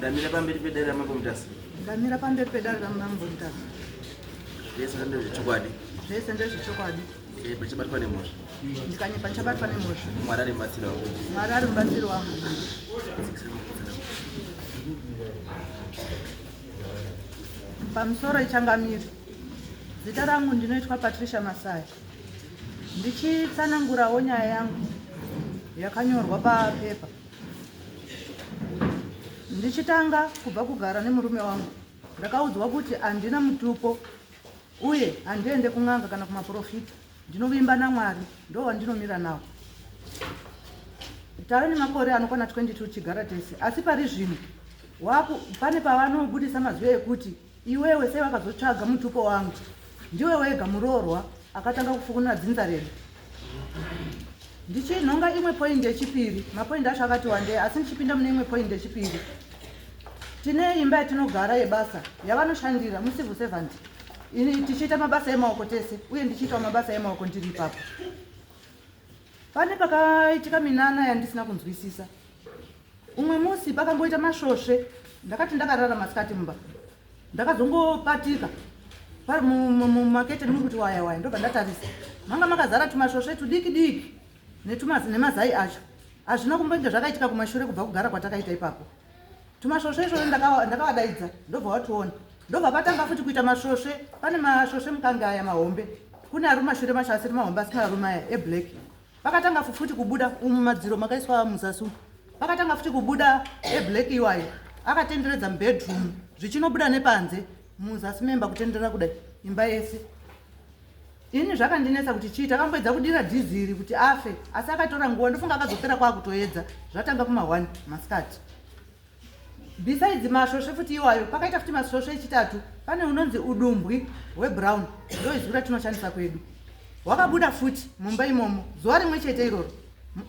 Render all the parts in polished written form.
Ndamira pamberi pedare raMambo Mutasa. Ndamira pamberi pedare raMambo Mutasa. Zvese ndezvechokwadi. Zvese ndezvechokwadi. Ndichabatwa nemhosva. Ndikanyepa ndichabatwa nemhosva. Mwari ari mubatsiri wangu. Mwari ari mubatsiri wangu. Pamusoro ichangamiri. Zita rangu ndinoitwa Patricia Masaya. Ndichitsanangurawo nyaya yangu yakanyorwa papepa. Ndichitanga kubva kugara nemurume wangu, ndakaudzwa kuti handina mutupo uye handiende kun'anga kana kumaporofita. Ndinovimba naMwari, ndo wandinomira nawo. Tave nemakore anokwana 22 tichigara tese, asi pari zvino waku pane pavanobudisa mazwi ekuti iwewe sei wakazotsvaga mutupo wangu, ndiwe wega muroorwa akatanga kufukunura dzinza redu. Ndichinhonga imwe point yechipiri, mapoindi acho akati wandei, asi ndichipinda mune imwe point yechipiri, tine imba yatinogara yebasa yavanoshandira mucivil servant, ini tichiita mabasa emaoko tese, uye ndichiitawo mabasa emaoko ndiri ipapo. Pane pakaitika minana yandisina kunzwisisa. Umwe musi pakangoita masvosve, ndakati ndakarara masikati mumba, ndakazongopatika pari mumakete muri kuti waya waya, ndobva ndatarisa manga makazara tumasvosve tudiki diki nemazai acho. Hazvina kumbenge zvakaitika kumashure kubva kugara kwatakaita ipapo. Tumasvosve izvozvo ndakavadaidza, ndobva wationa, ndobva patanga futi kuita masvosve. Pane masvosve mukange aya mahombe, kune ari mumashure macho asiri mahombe asi marume aya eblack. Pakatanga futi kubuda umu madziro makaiswa muzasi umu, pakatanga futi kubuda eblack iwayo akatenderedza mubedroom, zvichinobuda nepanze muzasi memba kutenderera kudai imba yese. Ini zvakandinetsa kuti chii, takamboedza kudira dhiziri kuti afe, asi akatora nguva, ndofunga akazopera kwakutoedza zvatanga kuma1 masikati. Besides masvosve futi iwayo, pakaita futi masvosve echitatu. Pane unonzi udumbwi hwebrown, ndo izwi ratinoshandisa kwedu, wakabuda futi mumba imomo zuva rimwe chete iroro,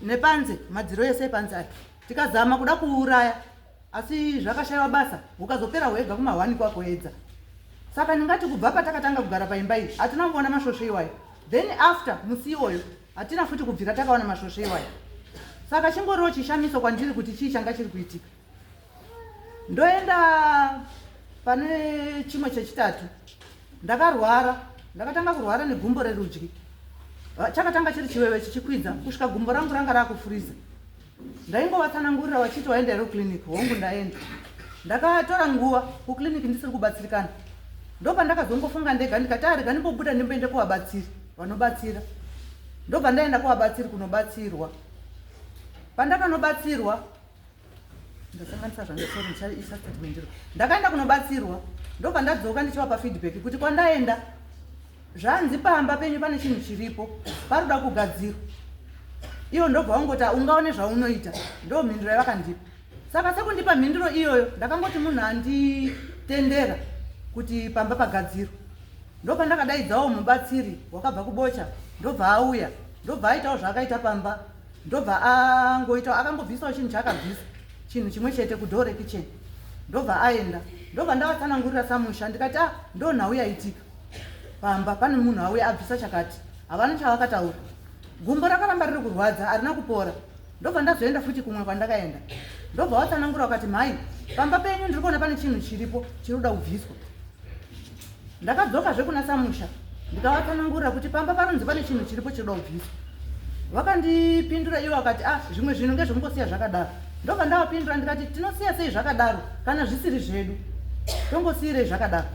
nepanze madziro ese epanze aya. Tikazama kuda kuuraya asi zvakashaiwa basa, hukazopera hwega kuma1 kwakuedza. Saka ndingati kubva patakatanga kugara paimba iyi hatina kumboona masvosve iwayo. Then after musi iwoyo hatina futi kubvira takaona masvosve iwayo. Saka chingoriwo chishamiso kwandiri kuti chii changa chiri kuitika. Ndoenda pane chimwe chechitatu. Ndakarwara, ndakatanga kurwara negumbo rerudyi. Chakatanga chiri chiwewe chichikwidza kusvika gumbo rangu ranga rakufuriza. Ndaingovatsanangurira vachiti waenda here kuclinic? Hongu ndaenda. Ndakatora nguva kuclinic ndisiri kubatsirikana. Ndopandakazongofunga ndega ndikati ah, rega ndimbobuda ndimboende kuvabatsiri vanobatsira. Ndobva ndaenda kuvabatsiri kunobatsirwa. Pandakanobatsirwa, ndasanganisa zvangu, sorry, ndichaisa statement iro. Ndakaenda kunobatsirwa, ndobva ndadzoka ndichivapa feedback kuti kwandaenda zvanzi pamba penyu pane chinhu chiripo paroda kugadzirwa. Ivo ndobva wangoti ungaone zvaunoita, ndo mhinduro yavakandipa. Saka sekundipa mhinduro iyoyo, ndakangoti munhu anditendera kuti pamba pagadzirwa. Ndopandakadaidzawo mubatsiri wakabva kubocha, ndobva auya, ndobva aitawo zvaakaita pamba, ndobva angoitawo, akangobvisawo chinhu chaakabvisa, chinhu chimwe chete kudhoo rekicheni, ndobva aenda. Ndobva ndavatsanangurira samusha ndikati ah, ndo nhau yaitika pamba, pane munhu auya abvisa chakati. Havana chavakataura. Gumbo rakaramba riri kurwadza, harina kupora. Ndobva ndazoenda futi kumwe kwandakaenda, ndobva watsanangura wakati mhai, pamba penyu ndiri kuona pane chinhu chiripo chiri kuda kubviswa. Ndakadzokazve kuna samusha ndikavatsanangurira kuti pamba panonzi pane chinhu chiripo chiri kuda kubviswa. Vakandipindura ivo vakati ah, zvimwe zvinhu ngezvekungosiya zvakadaro. Ndobva ndavapindura ndikati tinosiya sei zvakadaro kana zvisiri zvedu, tongosiyirei zvakadaro.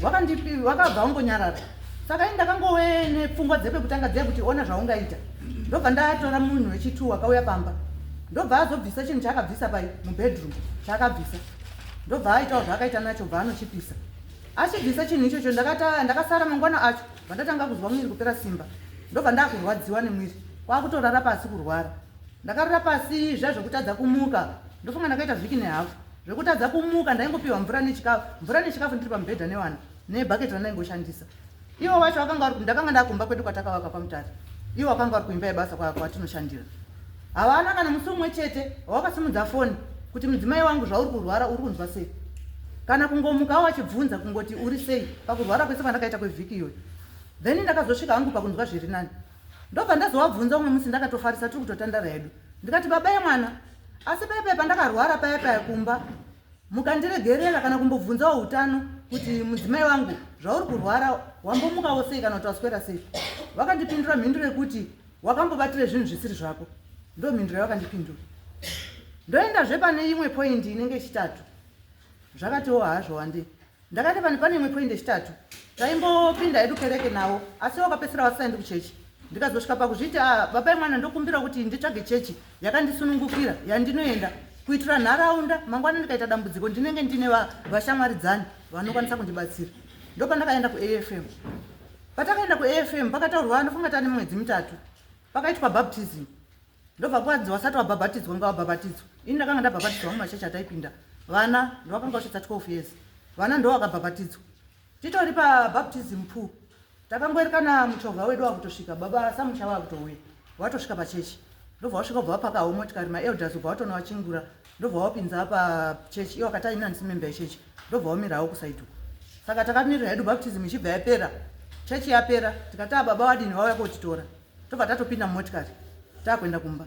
Vakabva vangonyarara. Saka ini ndakangove nepfungwa dzepekutanga dziya kuti ona zvaungaita. Ndobva ndatora munhu wechitu wakauya pamba, ndobva azobvisa chinhu chaakabvisa pai mubedroom chaakabvisa, ndobva aitawo zvaakaita nacho, bva anochipisa. Achibvisa chinhu ichocho, ndakasara mangwana acho bva ndatanga kuzwa mwiri kupera simba, ndobva ndakurwadziwa nemwiri kwakutorara pasi kurwara. Ndakarara pasi zviya zvekutadza kumuka, ndofunga ndakaita vhiki nehafu zvekutadza kumuka. Ndaingopiwa mvura nechikafu, mvura nechikafu, ndiri pamubhedha nevana nebhaketi randaingoshandisa. Ivo vacho vakanga vari, ndakanga ndakumba kwedu kwatakavaka paMutare, ivo vakanga vari kuimba yebasa kwatinoshandira. Havana kana musi umwe chete wawakasimudza foni kuti mudzimai wangu, zvauri kurwara uri kunzwa sei, kana kungomukawo vachibvunza kungoti uri sei pakurwara kwese kwandakaita kwevhiki iyoyo. Then ndakazosvika hangu pakunzwa zviri nani, ndobva ndazovabvunza umwe musi ndakatofarisa tiri kutotandara hedu, ndikati baba yemwana, asi paya paya pandakarwara paya paya kumba Mukandiregerera kana kumbobvunzawo utano kuti mudzimai wangu zvauri kurwara wambomukawo sei kana kuti waswera sei. Vakandipindura mhinduro yekuti wakambobatire zvinhu zvisiri zvako. Ndo mhinduro yavakandipindura. Ndoendazve pane imwe point inenge yechitatu. Zvakatiwo hazvo wandei. Ndakati pane pane imwe point yechitatu. Taimbopinda hedu kereke navo asi wakapedzisira vasaendi kuchechi. Ndikazosvika pakuzviti ah, baba emwana ndokumbira kuti nditsvage chechi yakandisunungukira yandinoenda kuitira nharaunda mangwana ndikaita dambudziko ndinenge ndine vashamwaridzani vanokwanisa kundibatsira. Ndopandakaenda kuAFM. Patakaenda kuAFM pakataurwa ndofunga tane mwedzi mitatu pakaitwa baptism. Ndobva kwanzi wasati wabhabhatidzwa ngawabhabhatidzwa. Ini ndakanga ndabhabhatidzwa mumachechi ataipinda. Vana ndovakanga vasvitsa 12 years. Vana ndovakabhabhatidzwa. Titori pabaptism pool. Takangoerekana muchovha wedu wakutosvika baba samusha vakutouya. Watosvika pachechi. Ndobva wasvika ubva wapakawo motikari maelders ubva watoona wachingura. Ndobva wapinza pachechi iwo akati aina ndisi member yechechi. Ndobva wamirawo kusaidi uko. Saka takamirira hedu baptism ichibva yapera. Chechi yapera tikati ah baba wadini vauya kotitora. Tobva tatopinda mumotikari takuenda kumba.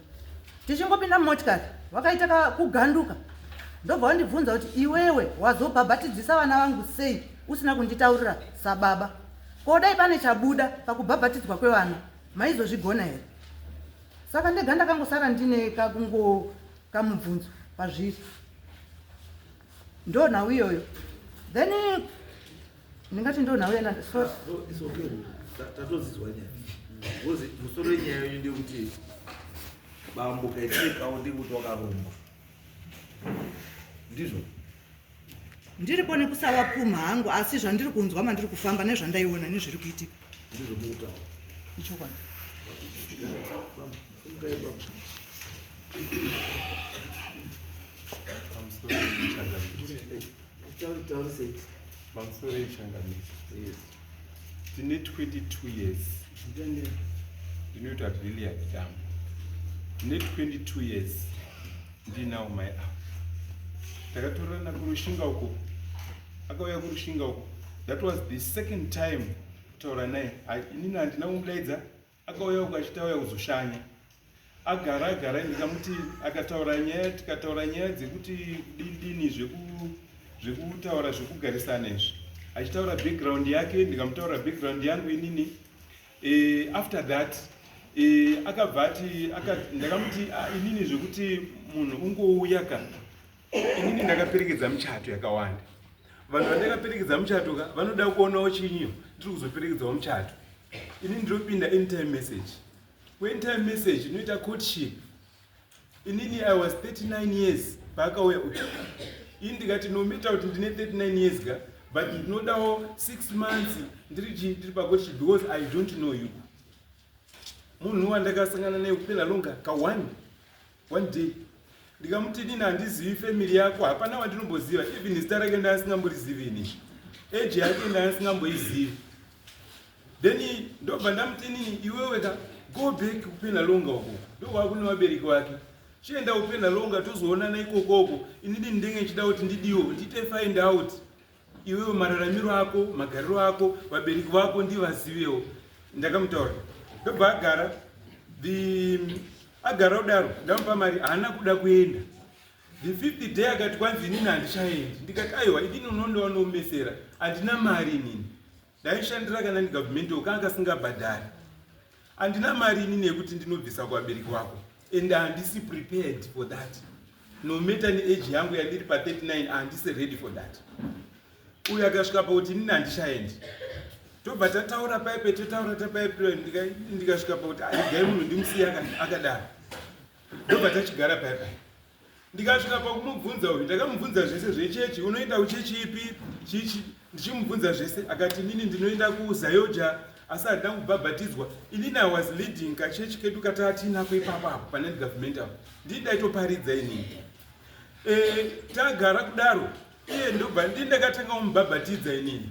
Tichingopinda mumotikari vakaita kuganduka ndobva wandibvunza kuti iwewe wazobhabhatidzisa vana vangu sei usina kunditaurira sababa. Ko dai pane chabuda pakubhabhatidzwa kwevana maizozvigona here? Saka ndega ndakangosara ndine kakungo kamubvunzo pazviri. Ndo nhau iyoyo. Then ndingati ndo nhau yana sorry. It's okay. Tatozidzwa nyaya. Because musoro wenyaya yenyu ndekuti bambo kaitire kawo ndekuti wakaromba. Ndizvo. Ndiripo nekusavapumha hangu asi zvandiri kunzwa mandiri kufamba nezvandaiona nezviri kuitika. Ndizvo mukutaura. Ichokwadi. Pamusoro yechangamire. Yes. Tine 22 years. Ndinoita billiard dam. Ndine 22 years. Ndinawo mai ava. Takatorana kuRushinga uko. Akauya kuRushinga uko. That was the second time kutaura naye. Inini handina kumudaidza. Akauya uko achiti auya kuzoshanya. Agara agara ndikamuti akataura nyaya tikataura nyaya dzekuti dini dini zvekutaura zvekugarisana izvi. Achitaura background yake ndikamutaura background yangu inini. After that akabva ati ndakamuti inini zvekuti munhu ungouya ka. Inini ndakaperekedza muchato yakawanda. Vanhu vandakaperekedza muchato ka vanoda kuonawo chinyi ndiri kuzoperekedzawo muchato. Ini ndinopinda anytime message. Anytime message inoita courtship. Inini I was 39 years paakauya uyu. Ini ndikati no matter kuti ndine 39 years ka but ndinodawo 6 months ndiri chi ndiri pa courtship because I don't know you. Munhu wandakasangana naye kupela longa ka one day. Ndikamuti inini handizivi family yako, hapana wandinomboziva, even zita rake ndasingamborizivi inini. Age yake ndasingamboizivi. Then ndobva ndamuti inini iwewe ka go back kupena longa uko. Ndokwa kune vabereki vake. Chienda kupena longa tozoonana ikokoko. Inini ndenge ndichida kuti ndidiwo ndiite find out. Iwewe mararamiro ako, magariro ako, vabereki vako ndivazivewo. Ndakamutaura. Ndobva agara the agara kudaro ndamupa mari haana kuda kuenda. The fifth day akati kwanzi inini handichaendi. Ndikati aiwa inini unondiwanomesera handina mari inini. Ndaishandira kana ni government kanga kasingabhadhari. Handina mari inini yekuti ndinobvisa kuvabereki vako. And handisi prepared for that. No matter ni age yangu yandiri pa 39 handisi ready for that. Uyu akasvika pakuti inini handichaendi. Tobva tataura paipe totaura tapaipe ndikasvika pakuti regai munhu ndimusiye akadaro. Ndobva tachigara paipe. Ndikasvika pakumubvunza uyu, ndakamubvunza zvese zvechechi, unoenda kuchechi ipi, chichi, ndichimubvunza zvese, akati inini ndinoenda kuZayoja, asi handina kubhabhatidzwa. Inini I was leading kachechi kedu katatinako ipapo apo pane government apo. Ndini ndaitoparidza inini. Tagara kudaro, iye ndobva ndini ndakatanga kumubhabhatidza inini.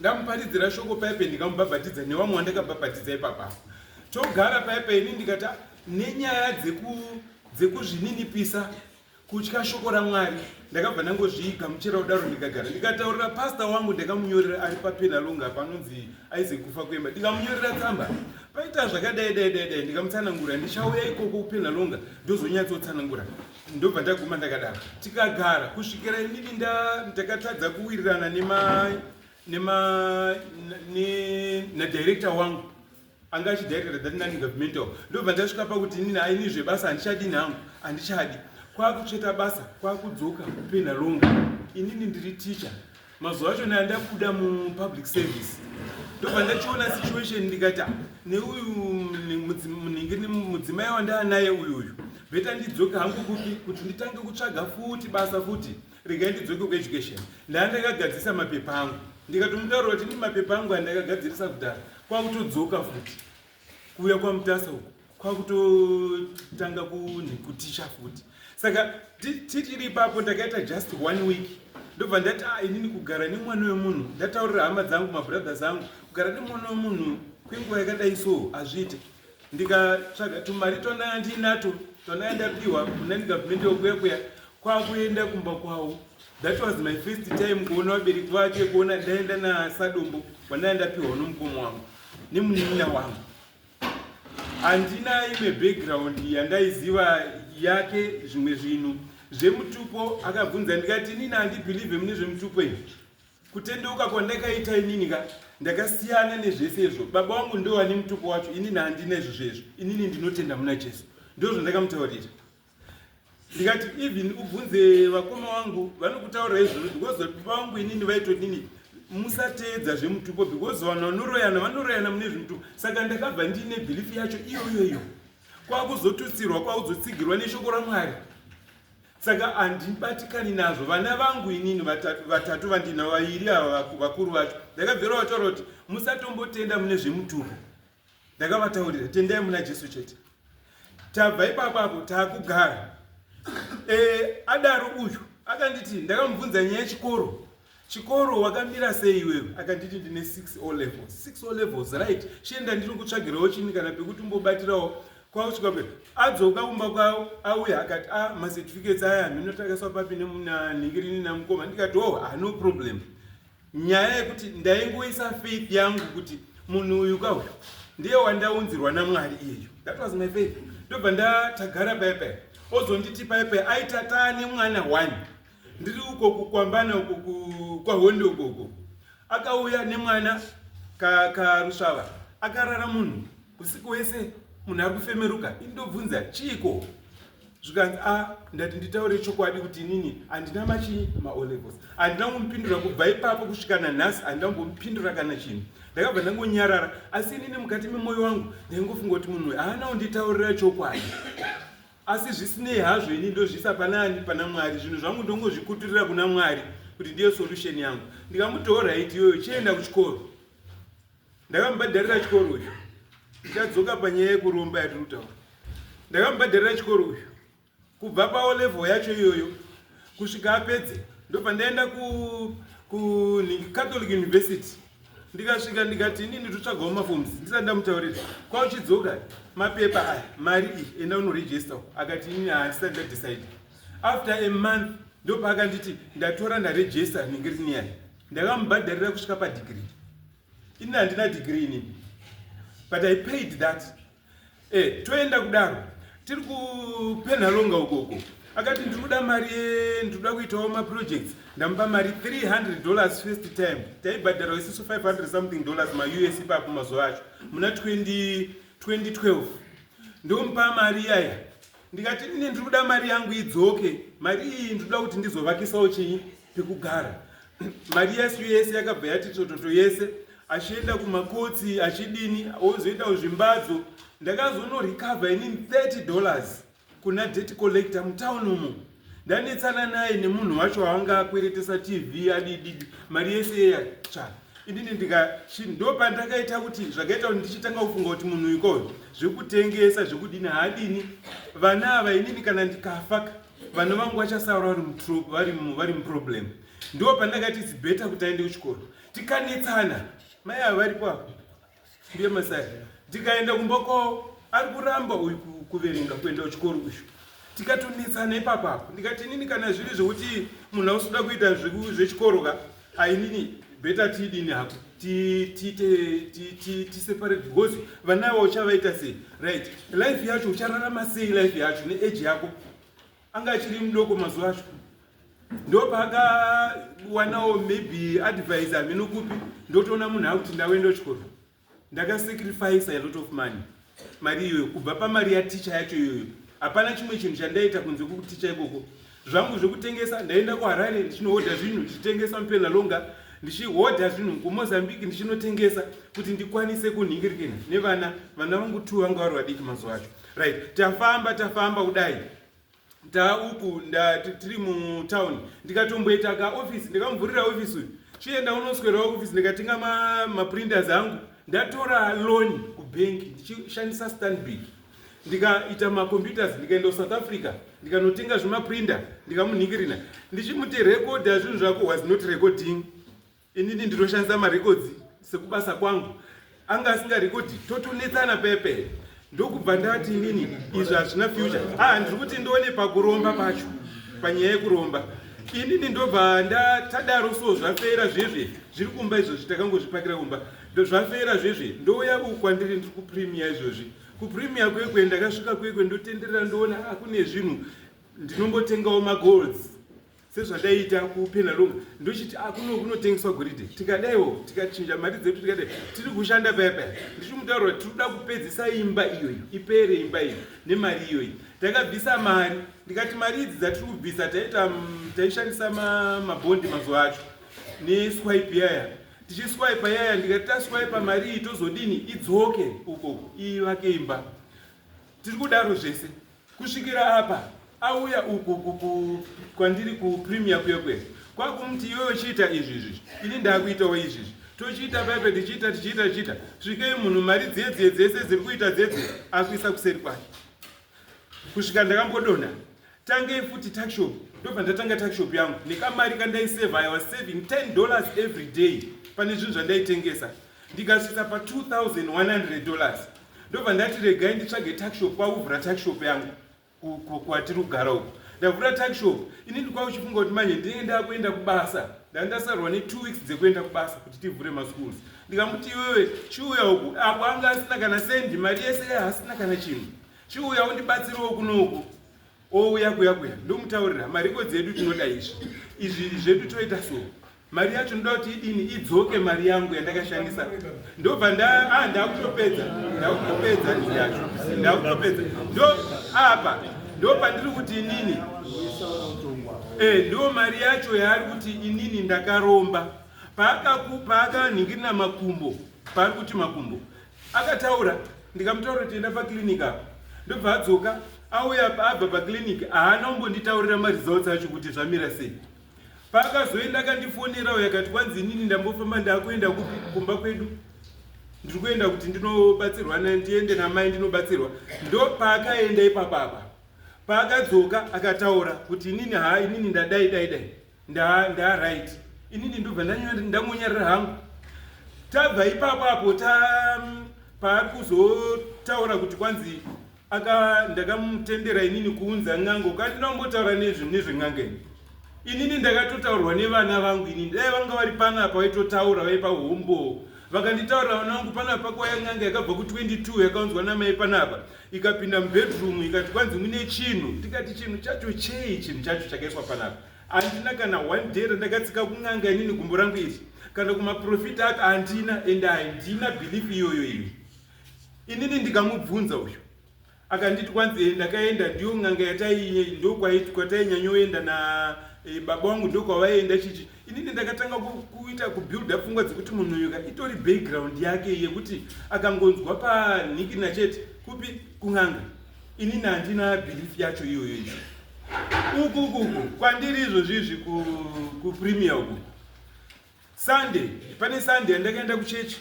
Ndamuparidzira shoko paipe ndikamubhabhatidza nevamwe vandakabhabhatidza ipapa. Togara paipe inini ndikati nenyaya dzekuzvininipisa kutya shoko raMwari ndakabva ndangozvigamuchira kudaro ndikagara ndikataurira pastor wangu ndakamunyorera ari papena longa panonzi Isaac Kufa Kwemba ndikamunyorera tsamba paita zvakadai dai dai dai ndikamutsanangura ndichauya ikoko kupena longa ndozonyatsotsanangura. Ndobva ndaguma ndakadaro, tikagara kusvikira inini ndakatadza kuwirirana nema nema nadirector wangu anga achidirector that non governmental. Ndobva ndasvika pakuti inini aini zvebasa handichadi nhangu, handichadi. Kwakutsveta basa, kwakudzoka kuPenhalonga. Inini ndiri teacher mazuva acho nandabuda mupublic service. Ndobva ndachiona situation, ndikati, "Ah, neuyu munhingi mudzimai wandaanaye uyuyu, better ndidzoke hangu kupi kuti nditange kutsvaga futi basa futi. Regai ndidzoke kueducation." Ndaa ndakagadzirisa mapepa angu, ndikatomutaurira kuti ndi mapepa angu andakagadzirisa kudhara. Kwakutodzoka futi kuuya kwaMutasa uku, kwakutotanga kuticha futi. Saka tichiri ipapo, ndakaita just one week, ndobva ndati, "Ah, inini kugara nemwana wemunhu, ndataurira hama dzangu, mabrothers angu, kugara nemwana wemunhu kwenguva yakadai so hazviite." Ndikatsvaga tumari twandanga ndiinato, twandanga ndapiwa kuna government yokuya kuya, kwakuenda kumba kwavo. That was my first time kuona vabereki vake, kuona ndaenda nasadombo wandanga ndapiwa nomukoma wangu nemunin'ina wangu. Handina imwe background yandaiziva yake. Zvimwe zvinhu zvemutupo akabvunza, ndikati, "Inini handibelieve mune zvemutupo izvi. Kutendeuka kwandakaita inini ka, ndakasiyana nezvese izvo. Baba vangu ndo vane mutupo wacho, inini handina izvo zvezvo. Inini ndinotenda muna Jesu." Ndo zvandakamutaurira. Ndikati, "Even ubvunze vakoma vangu, vanokutaurira izvozvo, because baba vangu inini vaitodini, musateedza zvemutupo, because vanhu vanoroyana, vanoroyana mune zvemutupo." Saka ndakabva ndiine belief yacho iyoyoyo, kwakuzotutsirwa, kwakuzotsigirwa neshoko raMwari. Saka handibatikani nazvo. Vana vangu inini vatatu vandina, vairi ava vakuru vacho ndakabvira vataura kuti musatombotenda mune zvemutupo. Ndakavataurira, tendai muna Jesu chete. Tabva ipapapo, taakugara. Adaro uyu akanditi, ndakamubvunza nyaya yechikoro, "Chikoro wakamira sei iwewe?" Akanditi, "Ndine 6 O levels." 6 O levels, right, chienda, ndiri kutsvagirawo chini kana pekuti umbobatirawo. Kwakusvika pe adzoka kumba kwavo, auya akati, "A ah, macertificates aya mhino takaiswa papi nenhingirini namukoma?" Ndikati, "Oh, ah, no problem." Nyaya yekuti ndaingoisa faith yangu kuti munhu uyu kauyu ndiye wandaunzirwa naMwari iyeyo. That was my faith. Ndobva ndatagara paya paya, ozonditi paya paya aita taane mwana one, ndiri uko kukwambana uko kwaHonde ukoko. Akauya nemwana karusvava, akarara munhu usiku wese, munhu ari kufemeruka. Indobvunza, "Chiiko?" Zvikanzi, "A, ndati nditaure chokwadi kuti inini handina machii maO levels." Handina kumupindura kubva ipapo kusvika nanhasi, handina kumbomupindura kana chinhu. Ndakabva ndangonyarara, asi inini mukati memwoyo wangu ndaingofunga kuti munhu haana kunditaurira chokwadi. Asi zvisinei hazvo, ini ndozvisa panani? Pana Mwari. Zvinhu zvangu ndongozvikuturira kuna Mwari kuti ndiyo solution yangu. Ndikamuti, "Alright, iyoyo, chienda kuchikoro." Ndakamubhadharira chikoro uyu. Ndichadzoka panyaya yekuromba yatiri kutaura. Ndakamubhadharira chikoro uyu kubva paO level yacho iyoyo kusvika apedze. Ndobva ndaenda kuCatholic University. Ndikasvika ndikati, "Inini totsvagawo maforms." Ndisati ndamutaurira, kwauchidzoka, "Mapepa aya, mari iyi, enda unoregister." Akati, "Inini handisati ndadecide." After a month ndopaakanditi, "Ndatora, ndaregister ningirini yaya." Ndakamubhadharira kusvika padegree. Ini handina degree inini, but I paid that. Toenda kudaro, tiri kuPenhalonga ukoko. Akati, "Ndiri kuda mari, ndiri kuda kuitawo maprojects." Ndamupa mari $300 first time. Taibhadhara isusu 500 something dollars maUS ipapo mazuva acho muna 20 2012. Ndomupa mari iyaya, ndikati, "Ine ndiri kuda mari yangu idzoke. Mari iyi ndinoda kuti ndizovakisawo chinyi pekugara." Mari yasu yese yakabva yati tototo yese, achienda kumakotsi, achidini, ozoenda kuzvimbadzo. Ndakazonorecover inini $30 kuna debt collector mutauni umo. Ndanetsana naye nemunhu wacho waanga akweretesa TV, adididi, mari yese yatsva. Inini ndo pandakaita kuti zvakaita kuti ndichitanga kufunga kuti munhu ikoyo zvekutengesa, zvekudini, haadini. Vana ava, inini kana ndikafa, vana vangu vachasara vari muproblem. Ndo pandakati it's better kuti aende kuchikoro. Tikanetsana, mai ava varipo apa, ndiye Masai. Ndikaenda kumba kwavo, ari kuramba uyu kuverenga, kuenda kuchikoro uyu. Tikatonetsana ipapo apo. Ndikati, "Inini kana zviri zvekuti munhu ausoda kuita zvechikoro ka, ainini better tiidini hako, tiite tiseparate, because vana ava uchavaita sei? Right, life yacho uchararama sei, life yacho neage yako?" Anga achiri mudoko mazuva acho. Ndopaakawanawo maybe advice hameno kupi, ndotoona munhu akuti ndakuenda kuchikoro. Ndakasacrifice a lot of money, mari iyoyo kubva pamari yaticha yacho iyoyo. Hapana chimwe chinhu chandaita kunze kwekuticha ikoko. Zvangu zvekutengesa, ndaenda kuHarare ndichinohodha zvinhu ndichitengesa muPenalonga, ndichihodha zvinhu kuMozambique ndichinotengesa kuti ndikwanise kunhingirikina nevana. Vana vangu two vanga vari vadiki mazuva acho. Right, tafamba tafamba kudai, tauku tiri mutown, ndikatomboita kaofisi, ndikamuvhurira ofisi uyu, chienda unoswerawo ofisi. Ndikatenga maprinters angu, ndatora loan kubhenki ndichishandisa Stanbic, ndikaita macomputers, ndikaenda kuSouth Africa, ndikanotenga zvimaprinter, ndikamunhingirina ndichimuti, "Rekodha zvinhu zvako." Was not recording. Inini ndinoshandisa marekodzi sekubasa kwangu, anga asingarekodhi, totonetsana pepe. Ndokubva ndati inini izvi hazvina future. Ah, ndiri kuti ndione pakuromba pacho, panyaya yekuromba inini ndobva tadaro. So zvafera zvezve, zviri kumba izvozvi, takangozvipakira kumba. Zvafera zvezve, ndouya uku kwandiri, ndiri kuPremier izvozvi. KuPremier Kwekwe, ndakasvika Kwekwe, ndotenderera, ndoona akune zvinhu, ndinombotengawo magolds sezvandaiita kuPenalonga. Ndochiti akuno kunotengeswa goridhe, tikadaiwo tikachinja mari dzedu, tikadai tiri kushanda paya paya. Ndichimutaurira tiri kuda kupedzisa imba iyoyo, ipere imba iyo nemari iyoyi. Takabvisa mari, ndikati mari idzi dzatiri kubvisa, taita taishandisa mabhondi mazuva acho neswipe yaya, tichiswipa yaya. Ndikati taswipa mari iyi tozodini? Idzoke ukoko ivake imba. Tiri kudaro zvese kusvikira apa auya uku kwandiri kuPremier kuya kuya, kwakumuti, "Iwewe chiita izvi izvi, ini ndakuitawo izvizvi." Tochiita paipe, tichiita tichiita tichiita, svikei munhu mari dzedzie dzese dziri kuita dzedze akuisa kuseri kwake, kusvika ndakambodonha. Tangei futi tuckshop, ndobva ndatanga tuckshop yangu nekamari kandaisevha. I was saving $10 every day pane zvinhu zvandaitengesa, ndikasvitsa pa$2100. Ndobva ndati regai nditsvage tuckshop, kwakuvhura tuckshop yangu kwatiri kugara uku. Ndavhura tuckshop, ini ndikwakuchifunga kuti manje ndinenge ndakuenda kubasa. Ndandasarwa ne2 weeks dzekuenda kubasa kuti tivhure maschools. Ndikamuti, "Iwewe chiuya uku." Apo anga asina kana sendi, mari yese asina kana chinhu. "Chiuya undibatsirewo kunoku." Ouya kuya kuya, ndomutaurira mariko dzedu, tinoda izvi izvi zvedu, toita so, mari yacho ndoda kuti idini, idzoke mari yangu yandakashandisa. Ndobva ndakutopedza, ndakutopedza yacho, ndakutopedza. Ndo apa ndo pandiri kuti inini ndo mari yacho yaari kuti inini ndakaromba. Paakanhingirina makumbo, paari kuti makumbo akataura, ndikamutaura kuti enda paklinik apa, ndobva adzoka, auya abva paklinik, haana kumbonditaurira maresults acho kuti zvamira sei. Paakazoenda akandifonerawo, yakati kwanzi inini ndambofamba, ndakuenda kupi, kumba kwedu, ndiri kuenda kuti ndinobatsirwa, ndiende namai ndinobatsirwa. Ndo paakaenda ipapapa. Paakadzoka akataura kuti inini, ha, inini ndadai dai dai, nda right. Inini ndobva ndangonyarira hangu. Tabva ipapo apo ta paari kuzotaura kuti kwanzi aka ndakamutendera inini kuunza n'anga. Ukandina kumbotaura nezven'anga ini. Inini ndakatotaurwa nevana vangu. Inini dai vanga vari panapa vaitotaura, vaipa hombo, vakanditaurira vana vangu panapa kwaya n'anga yakabva ku22 yakaunzwa namai panapa, ikapinda mubedroom, ikati kwanzi mune chinhu. Tikati chinhu chacho chei? Chinhu chacho chakaiswa panapa. Handina kana one day randakatsika kun'anga inini gumbo rangu iri, kana kumaprofita aka handina, ende handina belief iyoyo ini. Inini ndikamubvunza uyu, akanditi kwanzi ndakaenda, ndiyo n'anga yatai, ndo kwatainyanyoenda na baba wangu, ndo kwavaienda chichi. Inini ndakatanga kuita kubuilda pfungwa dzekuti munhu uyu ka itori background yake yekuti akangonzwa panhikina chete kupi kun'anga. Inini handina belief yacho iyoyo. Izvo uku uku kwandiri izvozvizvi kuPremier uku, Sunday, pane Sunday yandakaenda kuchechi,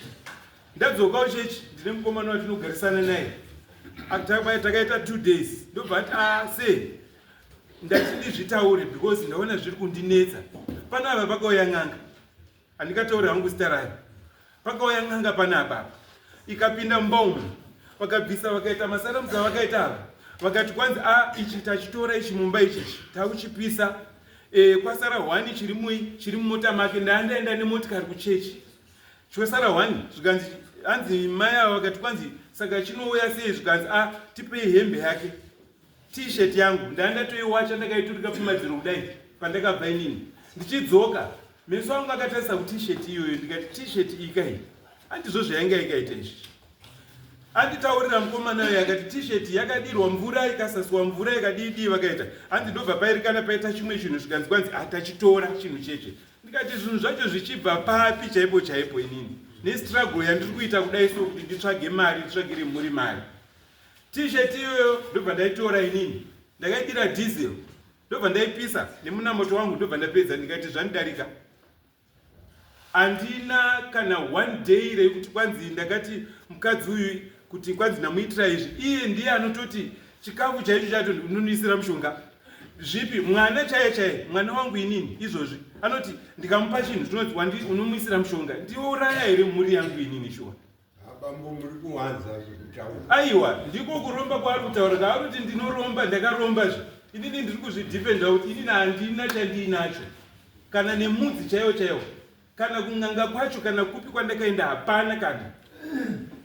ndadzoka kuchechi, ndine mukomana watinogarisana naye, takaita 2 days. Ndobva ati, "A sei ndati ndizvitaure because ndaona zviri kundinetsa panapa. Pakauya n'anga, handingatauri hangu zita rayo. Pakauya n'anga panapa apa, ikapinda mumba umu, vakabvisa, vakaita masaramusi avakaita ava, vakati kwanzi, "A, ichi tachitora ichi mumba, ichichi takuchipisa." Kwasara hwani chiri mui chiri mumota make. Ndaandaenda nemotikari kuchechi, chosara hwani. Zvikanzi, hanzi mai ava vakati kwanzi, "Saka chinouya sei?" Zvikanzi, "A, tipei hembe yake." T-shirt yangu ndandatoiwacha ndakaiturika pamadziro kudai pandakabva inini ndichidzoka meso angu akatarisa kuT-shirt iyoyo ndikati T-shirt iyi kai handizvo zvainga ikaita izvi. Anditaurira mukomana uyo akati T-shirt yakadirwa mvura ikasaswa mvura ikadii vakaita hanzi ndobva pairikana paita chimwe chinhu zvikanzi kwanzi atachitora chinhu cheche. Ndikati zvinhu zvacho zvichibva papi chaipo chaipo inini nestruggle yandiri kuita kudai so kuti nditsvage mari nditsvagire mhuri mari. T-shirt iyoyo ndobva ndaitora inini ndakaidira diesel ndobva ndaipisa nemunamoto wangu ndobva ndapedza ndikati zvandidarika. Handina kana one day rekuti kwanzi ndakati mukadzi uyu kuti kwanzi ndamuitira izvi. Iye ndiye anototi chikafu chaicho chato ndinonuisira mushonga zvipi mwana chaiye chaiye mwana wangu inini izvozvi anoti ndikamupa chinhu zvinonzi unomuisira mushonga ndiuraya here mhuri yangu inini shuwa. Bambo muri kuwanza zvekutaura. Aiwa ndiko kuromba kwaari kutaura kaari kuti ndinoromba ndakaromba zve inini ndiri kuzvidhifenda kuti inini handina chandiinacho kana nemudzi chaiwo chaiwo kana kun'anga kwacho kana kupi kwandakaenda hapana kana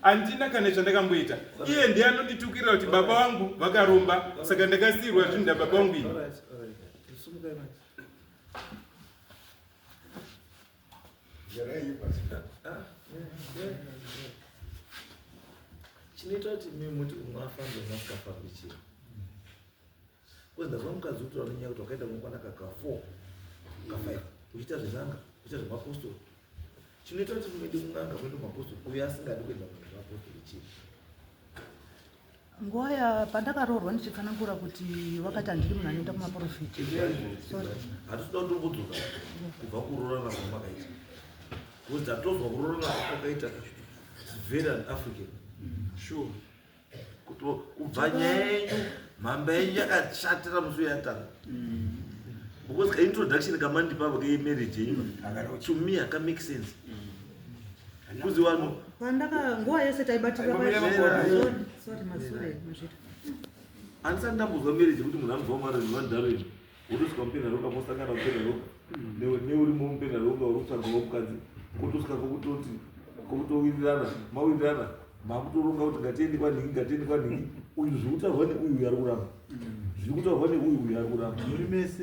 handina kana chandakamboita. Iye ndiye anonditukirira kuti baba vangu vakaromba saka ndakasiirwa zvinhu ndababa vangu ini. Chinoita kuti imi muti umwe afambe umwe asikafambi chii? Because ndazwa mukadzi kutaura nenyaya kuti wakaenda unokwana ka 4 ka 5 uchiita zven'anga uchiita zvemapostori. Chinoita kuti muende kun'anga kuenda kumapostori uyo asingadi kuenda kumapostori chii? Nguva ya pandakaroorwa ndichitsanangura kuti vakati handidi munhu anoenda kumaporofiti. Sorry. Hatisi kuda kutombodzoka kubva kuroorana kwamakaita. Because tatozwa kuroorana kwakaita it's very un-African. Sure. Kuti kubva nyaya yenyu mhamba yenyu yakashatira musi yatanga. Because ka introduction kamandipa ka marriage yenyu to me haka make sense. Kuzi vanhu Pandaka nguva yese taibatirira sorry masure mazvita. Handisati ndambozwa marriage yekuti munhu anobva mumarriage vandaro ino wotosvika mupena roka mosangana mupena roka neurimo mupena roka uri kutsvagawo mukadzi kotosvika kokutoti kokutowirirana mawirirana makutoronga kuti ngatiende kwanhingi ngatiende kwanhingi uyu zviri kutaurwa neuyu uyu ari kuramba zviri kutaurwa neuyu uyu ari kuramba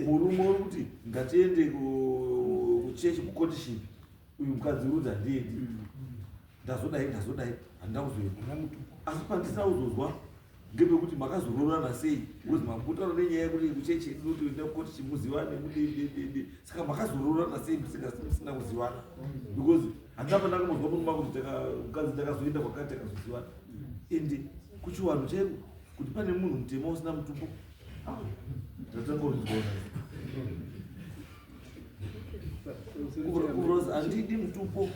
murume uri kuti ngatiende kuchechi kucourtship uyu mukadzi uri kuti handiendi ndazodai ndazodai handina kuzoenda asi pandisina kuzozwa ngepekuti makazoroorana sei because makutaura nenyaya yekuti kuchechi inoti enda kukoti chimuzivane mudededede saka makazoroorana sei musina kuzivana because handina pandakambozwa murume akuti mukadzi takazoenda kwakati takazozivana and kuchiwanhu chaiko kuti pane munhu mutema usina mutupo ndatanga kuzviona Kurozi handidi mutupo.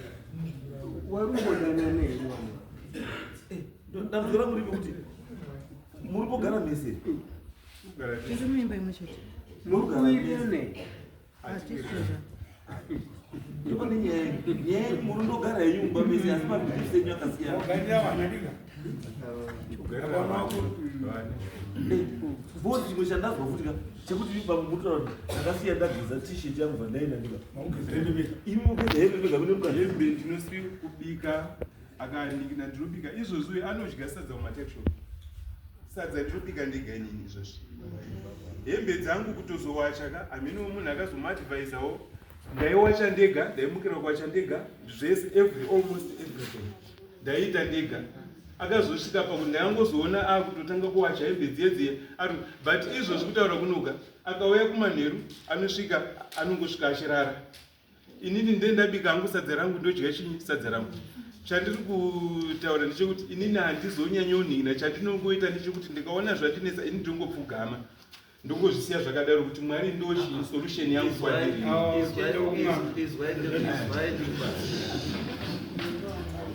Warungodanana here wangu? Dambudziko rangu riri kuti muri kugara mese. Tiri muimba imwe chete. Muri kugara mese. Hatisi. Ndipo nenyaya nyaya yekuti muri ndogara henyu mumba mese asi mabeliefs enyu akasiyana. Because chimwe chandazwa futi ka chekuti baba mutaura kuti ndakasiya ndageza t-shirt yangu bva ndaenda ndika. Imi mugeza hembe mega mune mukadzi. Hembe ndinosi kubika akanikina ndinobika izvozvi uyu anodya sadza mumatakishop. Sadza ndinobika ndega inini izvozvi. Hembe dzangu kutozowacha ka hameno munhu akazomuadvisawo ndaiwacha ndega ndaimukira kuwacha ndega zvese every almost everything ndaiita ndega. Akazosvika pakuti ndakangozoona akutotanga kuwacha hembe dziye dziye ari but izvozvi kutaura kunoka akauya kumanheru anosvika anongosvika achirara. Inini ndiye ndabika hangu sadza rangu ndodya chinyi sadza rangu. Chandiri kutaura ndechekuti inini handizonyanyonhina chandinongoita ndechekuti ndikaona zvandinetsa ini ndongopfugama ndongozvisiya zvakadaro kuti Mwari ndo chii solution yangu kwandiri.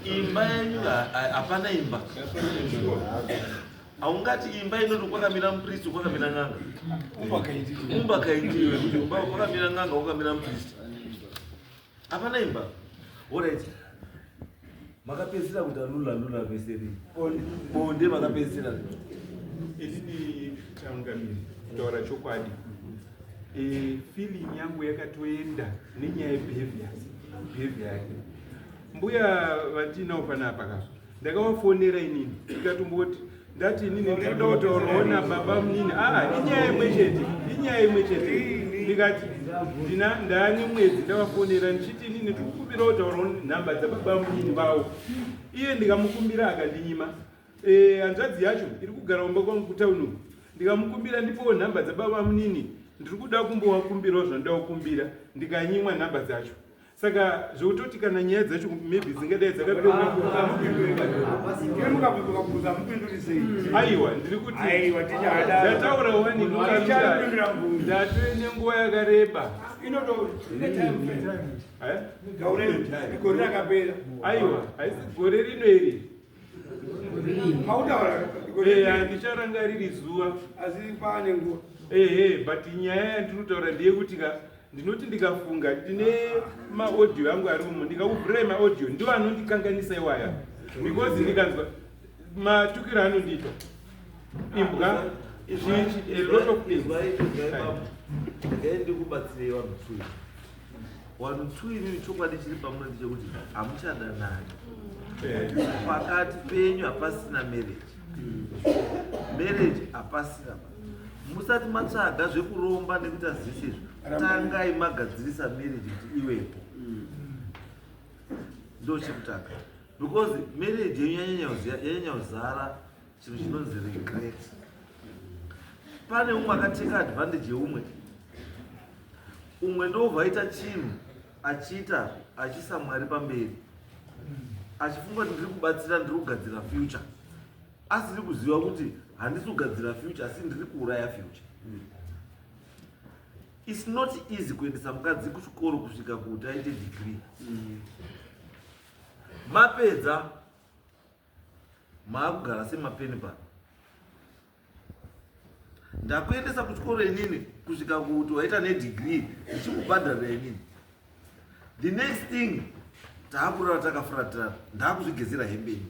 Imba yenyu hapana imba. Haungati imba inoti kwakamira mupristi kwakamira n'anga. Umba kaitiwe kuti umba kwakamira n'anga kwakamira mupristi. Hapana imba. Alright. Makapedzisira kuita lula lula vese rini. Bonde makapedzisira. Inini changamire kutaura chokwadi. Feeling yangu yakatoenda nenyaya yebehavior. Behavior yake. Mbuya vandinawo panapa ka. Ndakavafonera inini ndikatomboti Ndati inini ndinoda kutaurawo nababa munini. Aa, inyaya imwe chete, inyaya imwe chete. Ndikati ndina ndaane mwedzi ndavafonera ndichiti inini ndiri kukumbirawo kutaurawo nhamba dzababa munini vavo. Iye ndikamukumbira akandinyima. Eh, hanzvadzi yacho iri kugara kumba kwangu kutauni uku. Ndikamukumbira ndipowo nhamba dzababa munini, ndiri kuda kumbovakumbirawo zvandinoda kukumbira, ndikanyimwa nhamba dzacho. Saka zvekutoti kana nyaya dzacho maybe dzingadai dzakaperera. Aiwa, ndiri kuti ndataura wani ndatove nenguva yakareba. Eh? Gore rakapera. Aiwa, haisi gore rino iri. Mautaura Eh, handicharangariri zuva. Asi paane nguva. Ehe, but nyaya yandiri kutaura ndeyekuti ka ndinoti ndikafunga ndine maaudio angu ari umo, ndikakuvhurai maaudio ndiwo anondikanganisa iwaya, because ndikanzwa matukiro anondiita imbwa zhinji, a lot of things. Regai ndikubatsirei vanhu two. Vanhu two imimi, chokwadi chiri pamuri ndechekuti hamuchadanani. Pakati penyu hapasina marriage. Marriage hapasina. Musati matsvaga zvekuromba nekuita zvese izvi, tangai magadzirisa marriage kuti iwepo. Ndo chekutanga, because marriage yenyu yanyanya kuzara chinhu chinonzi regret. Pane umwe akateka advantage yeumwe, umwe ndobva aita chinhu achiita achiisa Mwari pamberi, achifunga kuti ndiri kubatsira, ndiri kugadzira future, asiri kuziva kuti handisi kugadzira future, asi ndiri kuuraya future. It's not easy kuendesa mukadzi kuchikoro kusvika kuti aite degree. Mapedza maakugara semapeni pano. Ndakuendesa kuchikoro inini kusvika kuti waita nedegree, ndichikubhadharira inini. The next thing, taakurara takafuratirana, ndaakuzvigezera hembe ini,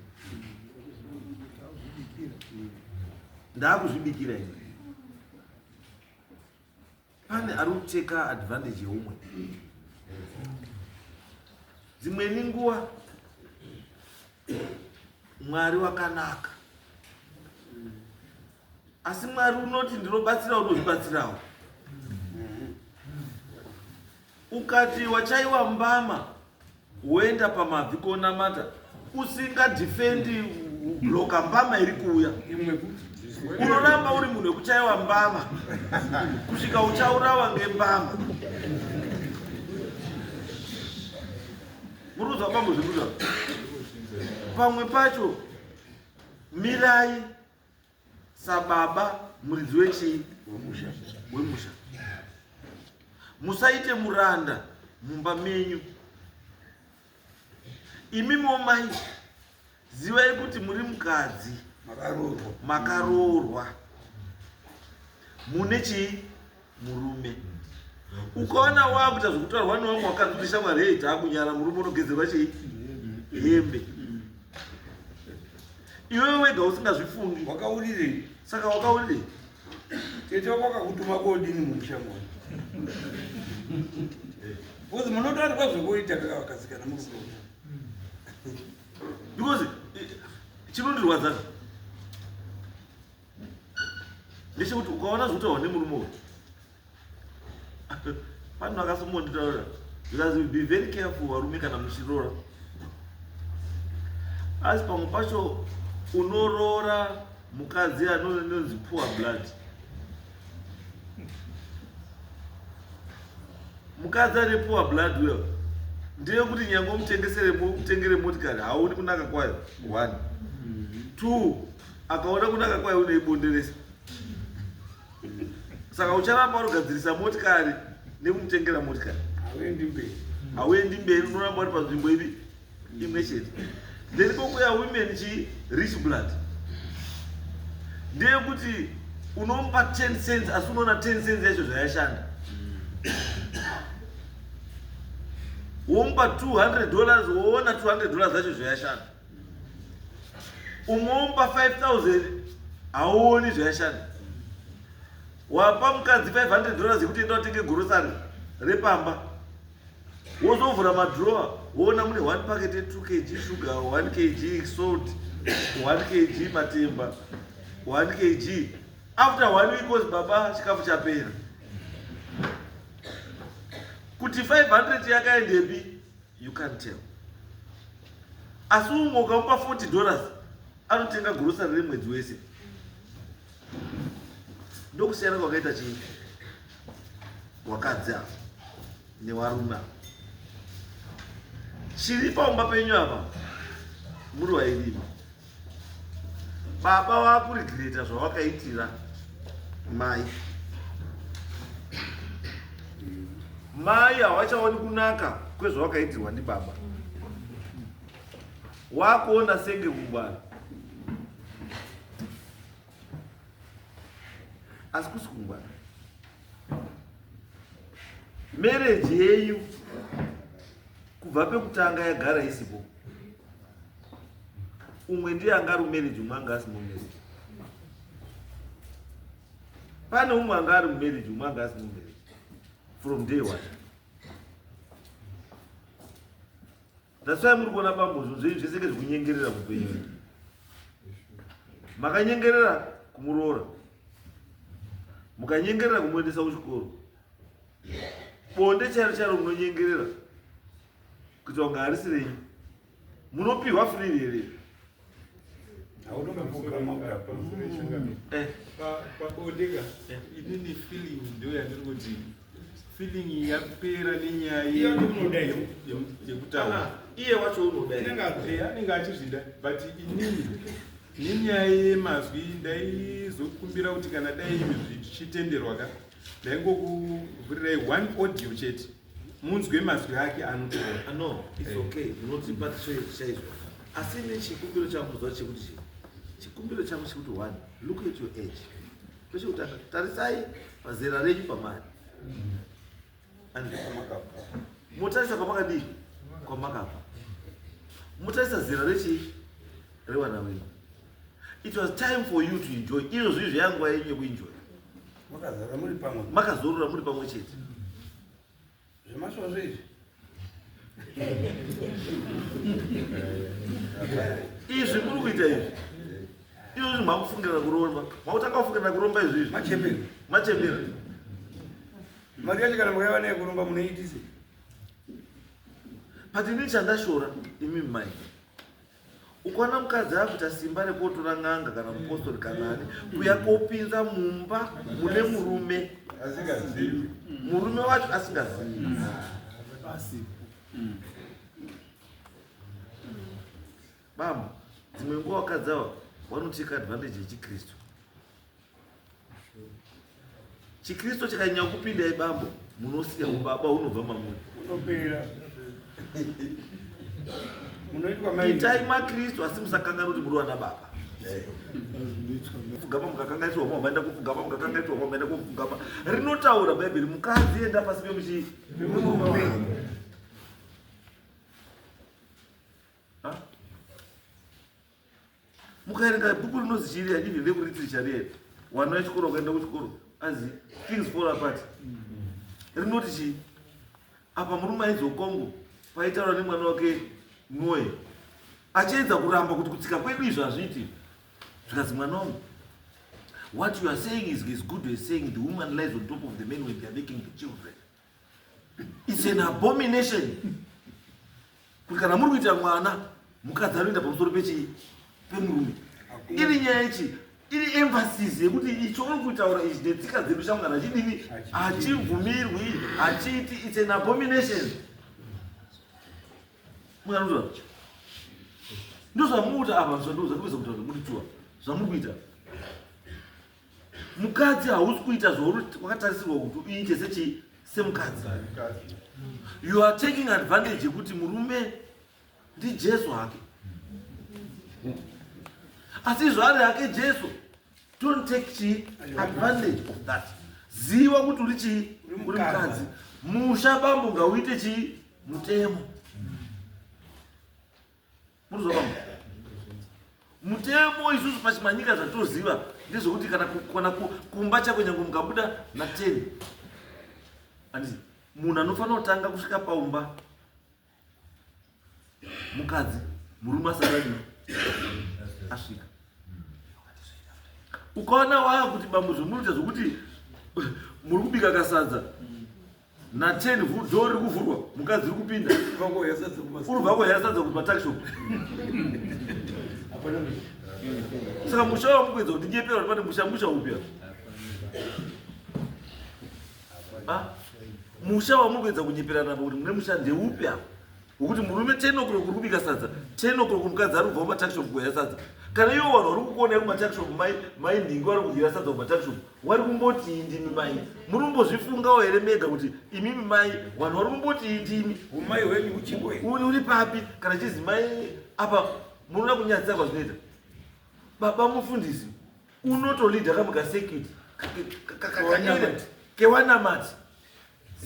ndaakuzvibikira ini. Pane ari kuteka advantage yeumwe. Dzimweni nguva Mwari wakanaka, asi Mwari unoti ndinobatsira unozvibatsirawo. Ukati wachaiwa mbama, woenda pamabvi konamata, usingadhifendi bloka mbama iri kuuya, unoramba uri munhu wekuchaiwa mbama kusvika uchaurawa ngembama. Muri kuzwa pamwe zvekuza? Pamwe pacho mirai sababa, muridzi wechii? Wemusha. Musaite muranda mumba menyu. Imimiwo mai, zivai kuti muri mukadzi makaroorwa, mune chii? Murume. Ukaona wakuita zvekutaurwa nevamwe vakadzi kuti shamwari, hei, taakunyara, murume unogezerwa chii? Hembe. Iwewe wega usingazvifungi. Wakaurirei? Saka wakaurirei? Tete wako akakutuma kodini mumusha mono? Because munotarirwa zvekuita vakadzi kana muri kuroora. Because chinondirwadza ndechekuti ukaona zvekutaurwa nemurume uyu, pane vakasomonditaurira zvikanzi, "Be very careful varume kana muchiroora." Asi pamwe pacho unoroora mukadzi anonzi poor blood. Mukadzi ane poor blood uyo ndeyekuti nyange umutengesere, mutengere motikari, haoni kunaka kwayo. One, two, akaona kunaka kwayo unoibonderesa. Saka ucharamba urigadzirisa motikari nekumutengera motikari. Hauendi mberi. Hauendi mberi, unoramba uri panzvimbo ipi? Imwe chete. Then kokuya women chi rich blood, ndeyekuti unomupa 10 cents, asi unoona 10 cents yacho zvayashanda. Womupa $200, woona $200 yacho zvayashanda. Umwe womupa 5000, hauoni zvayashanda. Wapa mukadzi $500 yekuti enda utenge grocery repamba, wozovhura madrowa, woona mune 1 packet ye2 kg sugar, 1 kg salt, 1 kg matemba. 1 kg after one week ozi baba chikafu chapera kuti 500 yakaendepi you can't tell asi umwe ukamupa 40 dollars anotenga grocery remwedzi wese ndokusiyana kwakaita chii wakadzi ava newarume ava chiri paumba penyu apa muri wairima baba wakuregreta zvawakaitira mai mai hawachaoni kunaka kwezvawakaitirwa ndibaba wakuona senge kungwara asi kusi kungwara marriage yenyu kubva pekutanga yagara isipo umwe ndiye anga ari mumarriage umwe anga asi mumarriage pane umwe anga ari mumarriage umwe anga asi mumarriage from day one That's why muri kuona bambo zvinhu zvenyu zvese ngezvekunyengerera mupenyu. Makanyengerera kumuroora. Mukanyengerera kumuendesa kuchikoro. Bonde chairo chairo munonyengerera kuita kunge harisi renyu. Munopihwa free here? Eh. Pabonde ka eh. inini feeling ndo yandiri kuti feeling yapera nenyaya yekutaura iye wacho unoda eh, anenge achizvida but inini nenyaya yemazwi ndaizokumbira kuti kana dai zvichitenderwa ka ndaingokuvhurirai one audio chete munzwe mazwi ake anotaura ah, no it's eh. okay munotipa chaizvo asi nechikumbiro changu zuva chekuti chii chikumbiro changu chekuti one look at your age kwechekutanga tarisai pazera renyu pamari motarisa kwamakadii kwamakabva motarisa zera rechii revana venyu it was time for you to enjoy izvo zvii zveyanguva yenyu yekuenjoy makazorora muri pamwe chete Zvemasvozvo izvi. Izvi muri kuita izvi. Izvo zvi makufungira kuromba. Makutanga kufungira kuromba izvi izvi. Machembera. Machembera. Mari yacho kana mukaiva nayo kuromba munoitise. But ini chandashora imi mai. Ukaona mukadzi akuita simba rekotora n'anga kana mupostori kana ani kuya kopinza mumba mune murume asingazivi murume wacho asingazivi bambo dzimwe nguva vakadzi ava vanoteka advantage yechikristu chikristu chikanyanya kupindai bambo munosiya ubaba hunobva mamuri unopera munoitwa mai itai makristu asi musakanganwa kuti muri vana baba kupfugama mukakanganiswa mwa maenda kupfugama mukakanganiswa mwa maenda kupfugama rinotaura bhaibheri mukadzi enda pasi pemuchii pemurume Ha? Mukaerenga bhuku rinozi chiri even rekuritiricha riye wana wechikoro wakaenda kuchikoro azi things fall apart rinoti chii apa murume ainzi okongo paitaura nemwana wake noe achiedza kuramba kuti kutsika kwedu izvo hazviiti zvikanzi mwana wangu what you are saying is as good as saying the woman lies on top of the man when they are making the children It's an abomination kuti kana muri kuita mwana mukadzi anoenda pamusoro pechii pemurume iri nyaya yechi iri emphasis yekuti icho uri kutaura ichi netsika dzedu shamwari hachidini hachibvumirwi hachiiti it's an abomination mukanozva ndozvamukuita apa zvandikuedza kutaura muri tuwa zvamuri kuita mukadzi hausi kuita zvauri wakatarisirwa kuti uite sechii semukadzi you are taking advantage yekuti murume ndijesu hake asi izvo ari hake jesu don't take chii advantage of that ziva kuti uri chii uri mukadzi musha bambo ngauite chii mutemo Murikuzwa bambo? Mutemo isusu pachimanyika zvatoziva ndezvekuti kana kana kumba chako nyange mukabuda na 10 handiti munhu anofanira kutanga kusvika paumba mukadzi murume asati adii asvika. Ukaona waakuti bambo zvomunoita zvokuti muri kubika kasadza na 10 door riri kuvhurwa, mukadzi uri kupinda, uri bva kuhaya sadza kumatakishop. Saka musha wamukuedza kuti nyepera kuti pane musha, musha upi apa? Musha wamukuedza kunyeperana apa kuti mune musha ndeupi apa? Wekuti murume 10 o'clock uri kubika sadza, 10 o'clock mukadzi ari kubva kumatakishop kuhaya sadza. Kana ivo vanhu vari kukuonai kumatakishop, mai mai nhingi vari kudyira sadza kumatakishop, vari kumbotii ndimi mai? Muri kumbozvifungawo here mega kuti imimi mai vanhu vari kumbotii ndimi? Umai hwenyu uchiko here? Uri papi kana chizi mai apa? Munoda kunyadzisa kwazvinoita baba mufundisi unotolidha kamuka security kewanamati.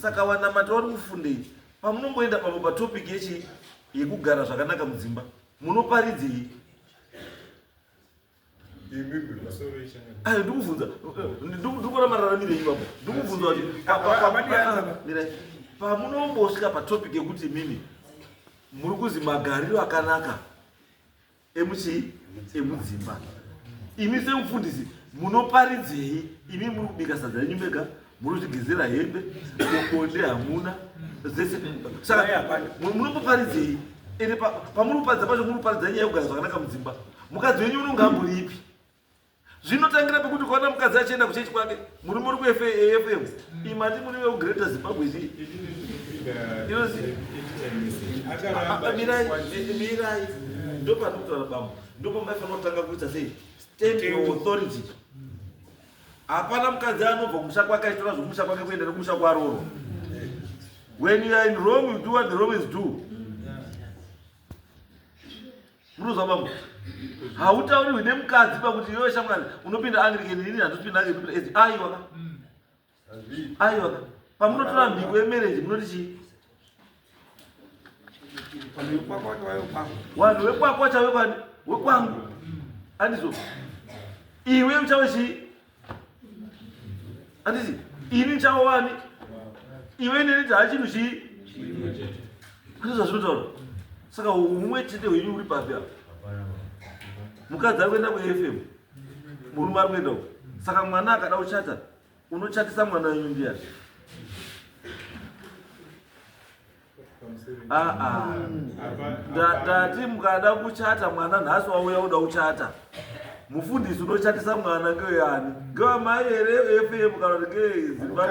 Saka wanamati vari kufundei pamunomboenda pamwe patopic yechi yekugara zvakanaka mudzimba? Munoparidzei? Ayo ndikubvunza, ndikuona mararamiro enyu baba. Ndikubvunza kuti pamunombosvika patopic yekuti mimi muri kuzi magariro akanaka emuchii emudzimba, imi semufundisi munoparidzei? Imi muri kubika sadza renyu mega, muri kuzvigezera hembe, bonde hamuna zvese, saka munomboparidzei? Ende pamuri kuparidza pacho muri kuparidza nyaya yekugara zvakanaka mudzimba, mukadzi wenyu unonge amboripi? Zvinotangira pekuti ukaona mukadzi achienda kuchechi kwake, murume uri kuAFM, imati muri vekuGreater Zimbabwe chii? Mirai, ndopanotaura bambo, ndopamaifanira kutanga kuita sei? Stand your authority. Hapana mukadzi anobva kumusha kwake achitora zvokumusha kwake kuenda nekumusha kwaroro. When you are in Rome, you do what the Romans do. Munozwa bambo, hautaurirwi nemukadzi pakuti iwewe shamwari unopinda Anglican, ini handisipinda Anglican, unopinda. Aiwa ka, aiwa ka. Pamunotora mhiko yemarriage munoti chii? Vanhu vekwako chave kwani wekwangu, andizvo? Iwe uchave chii? Anditi ini ndichava wani? Iwe neni taa chinhu chii? Andizvo zvazvinotaura? Saka humwe chete hwenyu uri papi apa? Mukadzi ari kuenda kuAFM, murume ari kuenda uko. Saka mwana akada kuchata, unochatisa mwana wenyu ndiyani? Ndati mukada kuchata mwana nhasi wauya uda kuchata, mufundisi unochatisa mwana ngeyani? Ngewamai here FM kana kuti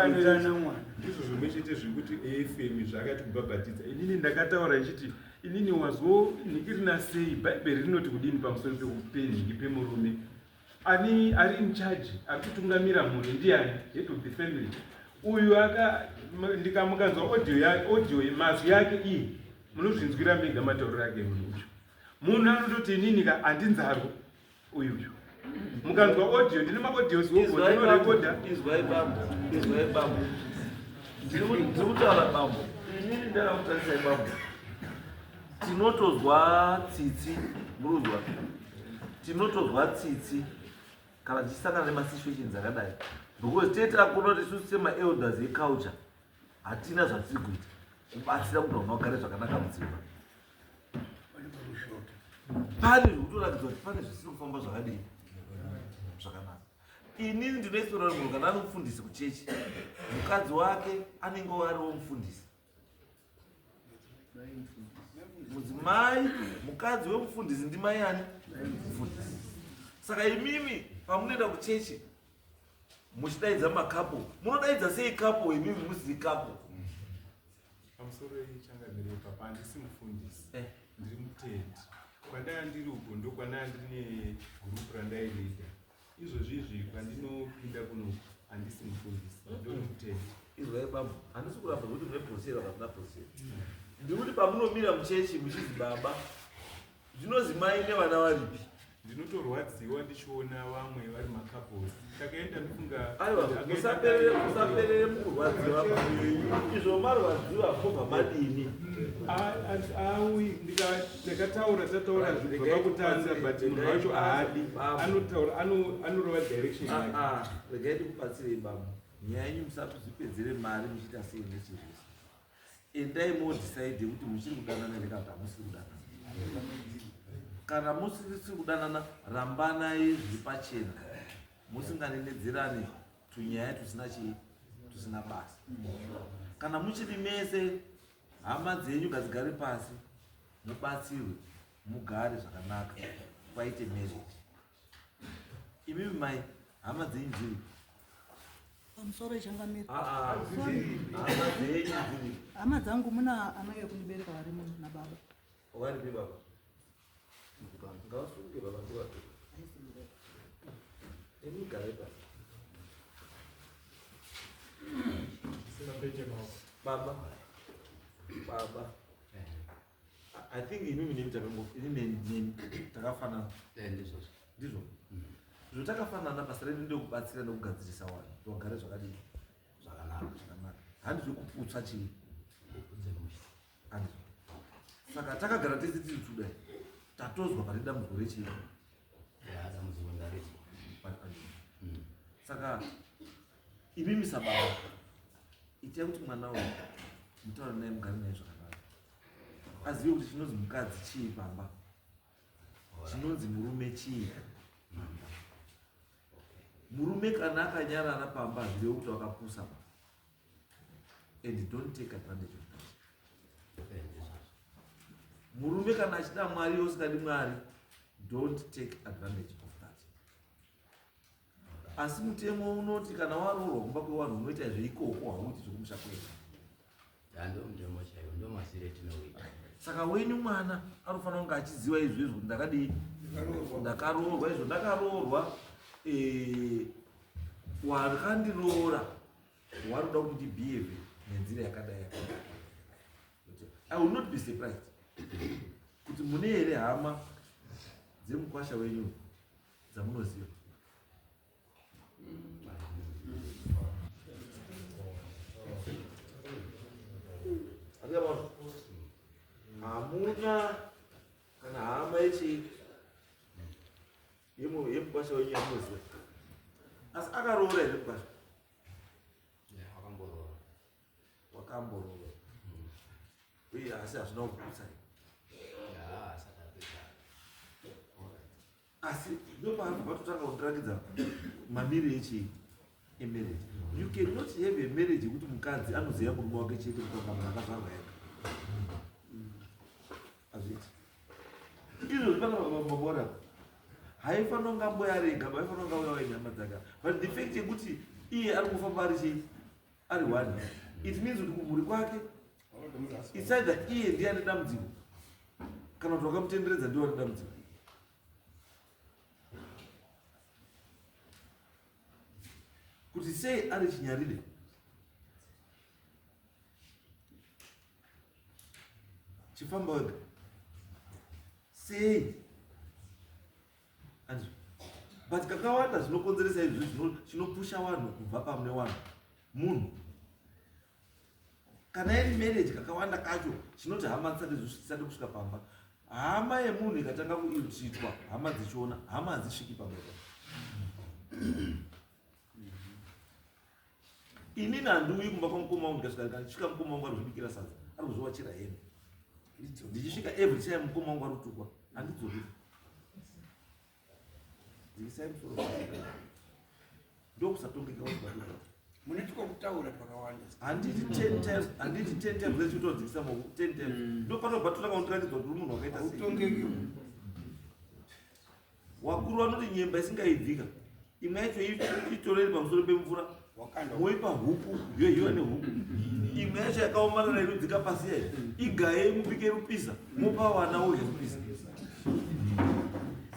ngeZimbabwe? Ndizvo zvimwe chete zvekuti AFM zvakati kubhabhatidza. Inini ndakataura ichiti inini wazonhikirina sei? Bhaibheri rinoti kudini pamusoro pekupenhingi pemurume? Ani ari in charge, ari kutungamira mhuri ndiani? Head of the family uyu aka ndikamukanzwa audio ya audio mazwi yake iyi, munozvinzwira mega matauriro ake. Munhu uyu, munhu anototi inini ka handinzarwo uyuyu. Mukanzwa audio, ndine maaudios wogo ndinorekodha. Izwai bambo, izwai bambo, ndiri kutaura bambo. Inini ndakakutarisai bambo, tinotozwa tsitsi, muruzwa, tinotozwa tsitsi kana tichisangana nemasituations akadai, because tete akuna kuti isusu semaelders eculture hatina zvatiri kuita kubatsira kuti vanhu vagare zvakanaka mudzimba. Pane zvekutoratidza kuti pane zvisiri kufamba zvakadii zvakanaka. Inini ndinoisora munhu kana ari mufundisi kuchechi, mukadzi wake anenge ariwo mufundisi. Mudzimai, mukadzi wemufundisi ndimai ani? Mufundisi. Saka imimi pamunoenda kuchechi muchidaidza macouple, munodaidza sei couple imimi musiri couple? Pamusoro yechangamire, papa, handisi mufundisi. Ndiri mutendi. Kwandanga ndiri uko ndokwandanga ndine gurupu randairida. Izvozvi izvi kwandinopinda kuno handisi mufundisi, ndori mutendi. Izwai bambo, handisi kuramba zvekuti mune posera kana posera. Ndikuti pamunomira muchechi muchizi baba, zvinozi mai nevana varipi? Ndinotorwadziwa ndichiona vamwe vari macouples takaenda, ndofunga. Aiwa, musaperere mukurwadziwa. Izvo marwadziwa mobva madini? Aui, takataura, tataura zvibva pakutanga, but munhu wacho haadi, anotaura anorova direction yake. Ah, regai ndikubatsirei bambo. Nyaya yenyu musazvipedzere mari muchiita sei nechizvese. Endai modecide kuti muchiri kudanana here kana kuti hamusiri kudanana. Kana musiri kudanana, rambanai zviri pachena. Musinganenedzerane tunyaya tusina chii tusina basa. Kana muchiri mese hama dzenyu ngadzigare pasi mubatsirwe mugare zvakanaka paite marriage. Imimi mai hama dzenyu dziri Pamusoro changamire. Ah, ah, hama dzenyu dziri Hama dzangu muna amai vekundibereka varimo nababa. Varipi baba? Ngavasunge baba ndivapi. Imi garai pasi. Baba. Baba. I think imimi nemi takango ini neni neni takafanana. Eh, ndizvozvo. Ndizvo. Zvino takafanana basa redu ndekubatsira nekugadzirisa vanhu kuti vagare zvakadii Zvakanaka. zvakanaka. Handi zvekuputsa chii. Kuputse musha. Handizvo. Saka takagara tese tiri tudai. Tatozwa pane dambudziko rechii. Ya, dambudziko ndarizwa. Saka imimi sababa itai kuti mwana uyu mutaure naye mugare naye zvakanaka. Azive kuti chinonzi mukadzi chii pamba. Chinonzi murume chii pamba. Murume kana akanyarara pamba hazvirevi kuti wakapusa pa. And don't take advantage of that. Eh, ndizvozvo. Murume kana achida Mwari iwe usingadi Mwari, don't take advantage of that. Asi mutemo unoti kana waroorwa kumba kwevanhu unoita zveikoko, hauiti zvekumusha kwenyu. Ya, ndo mutemo chaiwo, ndo masire etinoita. Saka wenyu mwana anofanira kunge achiziva izvo izvo kuti ndakadii, ndakaroorwa izvo, ndakaroorwa, wakandiroora waroda kuti ndibehave nenzira yakadai yakadai. I will not be surprised kuti mune here hama dzemukwasha wenyu dzamunoziva. Hamuna kana hama yechi yemukwasha wenyu yamunoziva. Asi akaroora here mukwasha? Ya, wakamboroora. Wakamboroora. Uye asi hazvina kuputsa. Ya, asati apedza. Asi ndopaanhu patotanga kundirakidza mamiri echi emarriage. You cannot have a marriage yekuti mukadzi anoziva murume wake chete kutonga munhu akazvarwa ega. Hazviiti. Izvo zvipana mabora. Haifanira kunge amboya rega, haifanira kunge auya waine hama dzake. But the fact yekuti iye ari kufamba ari chii? Ari one. It means kuti kumhuri kwake it's either iye ndiye ane dambudziko kana kuti wakamutenderedza ndiye ane dambudziko. Kuti sei ari chinyarire? Chifamba wega. Sei? Andizvo. But kakawanda zvinokonzeresa izvi chinopusha vanhu kubva pamune vanhu. Munhu. Kana iri marriage kakawanda kacho chinoti hama dzisati kusvika pamba. Hama yemunhu ikatanga kuitwa hama dzichiona, hama hadzisviki pamba ipapo. Inini handiuyi kumba kwamukoma wangu ndikasvika ndikasvika mukoma wangu ari kuzvibikira sadza, ari kuzviwachira hembe. Ndichisvika every time mukoma wangu ari kutukwa, handidzoki. Dzikisai musoro. Ndokusatongeka kwazvo. Mune twekutaura twakawanda. Handiti 10 times, handiti 10 times rechitodzikisa maoko 10 times. Ndopanobva totanga kundiratidzwa kuti uri munhu wakaita sei. Hautongeki. Wakuru vanoti nyemba isingaibvika. Imwe yacho itoreri pamusoro pemvura. Wakanda. Moipa huku, yohiwa nehuku. Imwe yacho yakaomarara inodzika pasi yayo. Igaye mubike rupisa, mopa vana vodya rupisa.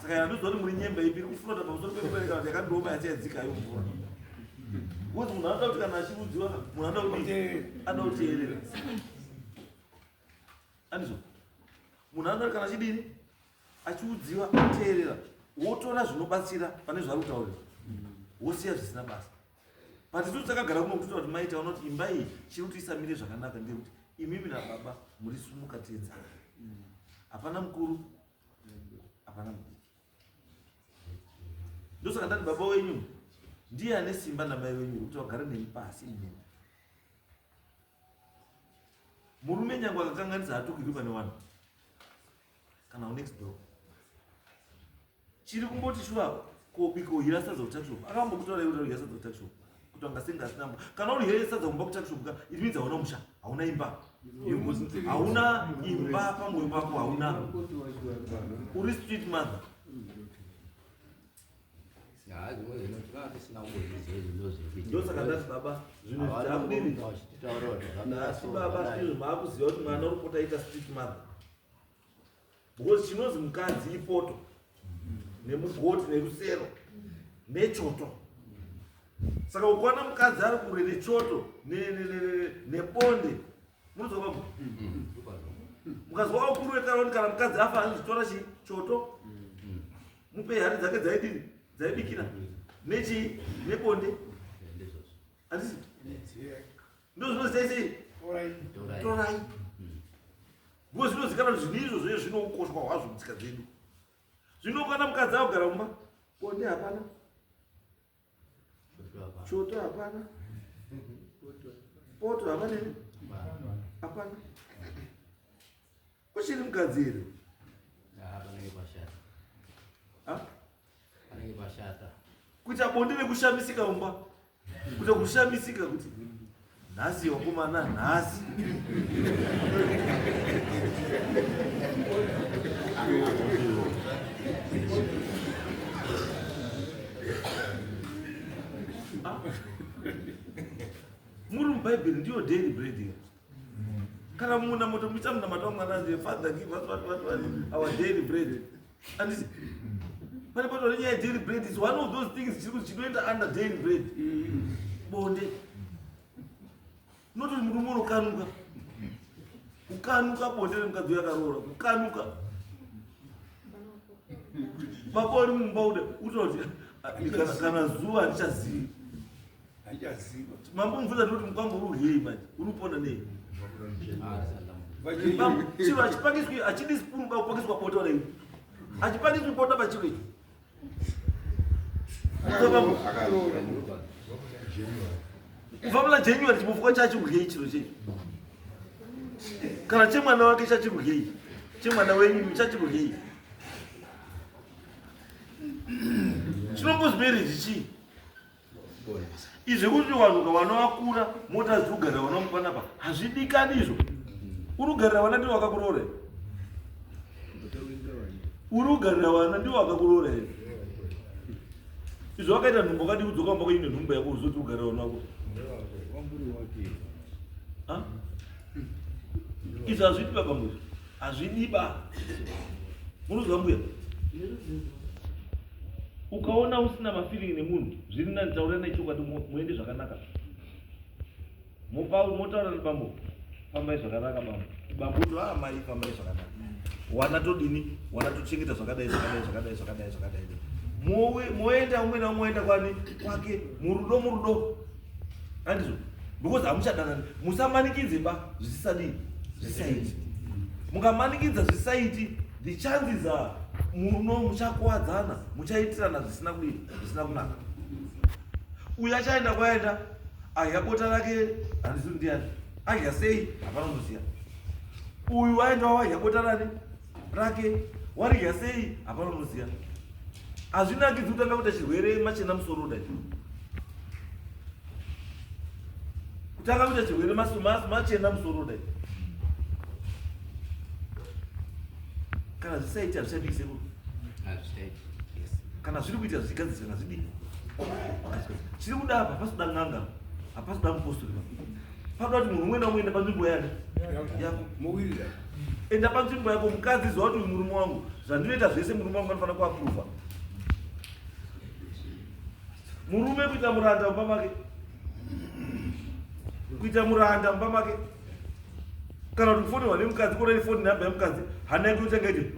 Saka yandoziva kuti muri nyemba ipi iri kufurota pamusoro pemvura kana kuti yakandioma yachaidzika yo mvura. Because munhu anoda kuti kana achiudziwa, munhu anoda kuti anoda kuteerera. Andizvo. Munhu anoda kana achidini? Achiudziwa ateerera, wotora zvinobatsira pane zvaari kutaurira, wosiya zvisina basa. But isusu takagara kuno kutoita kuti mai taona kuti imba iyi chiri kuti isamire zvakanaka ndeyekuti imimi nababa muri sumuka tienzana. Hapana mukuru, hapana mudiki. Ndosaka ndati baba wenyu ndiye ane simba namai wenyu kuti vagare nemi pasi imimi. Murume nyangwe akakanganisa hatukirwi pane vanhu kana next door. Chiri kumboti shuwa Kobika uhira sadza kutuckshop. Akambokutaura iwe kuti sadza kutuckshop. Kuti anga senga asina mba. Kana uri here sadza kumba kutuckshop ka, it means hauna musha, hauna imba. Hauna imba pamoyo pako hauna. Uri street mother. Ndosaka ndati baba zvinhu zvakudini. Asi baba izvo maakuziva kuti mwana uri kupota aita street mother. Because chinonzi mukadzi ipoto nemugoti nerusero nechoto. Saka ukaona mukadzi ari kure nechoto nebonde munozwa baba mukazwa wakuru vekaroni kana mukadzi afa anozvitora chi choto mupe hari dzake dzaidini dzaibikira nechii nebonde handisi ndozvinozita sei torai Because zvinozikanwa kuti zvinhu izvo zve zvino ukoshwa hwazvo mutsika dzedu. Zvino kana mukadzi akugara mumba, bonde hapana, choto hapana, poto hapana, hapana. Kuchiri mukadzi here? Kuita bonde nekushamisika mumba, kuita kushamisika kuti nhasi wakomana nhasi muri mubhaibheri ndiyo daily bread kana munamoto muita munamato wamwana anzi father give us what, what, what, our daily bread andisi pane pato nenyaya daily bread is one of those things chiri kuti chinoenda under daily bread bonde nototi murume unokanuka kukanuka bonde remukadzi uyo akaroora kukanuka baba uri mumba uda utoti kana zuva handichazivi mambomubvunza ndikuti mukwambo uri uryei manje uri kupona nei chiro hachipangiswi hachidi sipunu ba kupakiswa bota rei hachipangiswi bota pachiro ichi kubva muna january chimufuka chachiuryei chiro checho kana chemwana wake chachiuryei chemwana wenyu chachiuryei chinombozi marriage chii Izvi kuti vanhu vana vakura mota dziri kugarira vana mupanapa hazvidikani izvo. Uri kugarira vana ndiwo vakakuroora here? Uri kugarira vana ndiwo vakakuroora here? Izvo wakaita nhumbu wakadii kudzoka kumba kwenyu nenhumbu yako uzoti ugarira vana vako? Izvo hazvidi baba mbuya. Hazvidi ba. Munozwa mbuya? Ukaona usina mafeeling nemunhu zviri nani taura naye chokwadi muende zvakanaka. Mopa motaura nebambo fambai zvakanaka bambo. Bambo to ah mai fambai zvakanaka. Wana todini? Wana tochengeta zvakadai zvakadai zvakadai zvakadai zvakadai. Mowe moenda umwe naumwe oenda kwani kwake murudo murudo. Andizvo. Because hamuchadanani. Musamanikidze ba zvisisadii zvisaiti. Mukamanikidza zvisaiti the chances are muno muchakuwadzana muchaitirana zvisina kudii zvisina kunaka. Uyu achaenda kwaenda adya bota rake handisi ndiani adya sei hapana unoziva. Uyu waenda wadya bota rani rake waridya sei hapana unoziva. Hazvinakidzi kutanga kuita chirwere machena musoro kudai. Kutanga kuita chirwere machena musoro kudai. Kana zvisaiti hazvichadii sekuru. Hazvichaiti. Yes. Kana zviri kuita zvichigadzirisa ngazvidii. Chiri kuda apa hapasi kuda n'anga. Hapasi kuda mupostori. Panoda kuti munhu umwe naumwe enda panzvimbo yani yako. Mowirira. Enda panzvimbo yako mukadzi ziva kuti uyu murume wangu zvandinoita zvese murume wangu anofanira kuaprova. Murume kuita muranda mumba make. Kuita muranda mumba make. Kana kuti kufonerwa nemukadzi kuona ifoni namba yemukadzi hana yake yotanga iti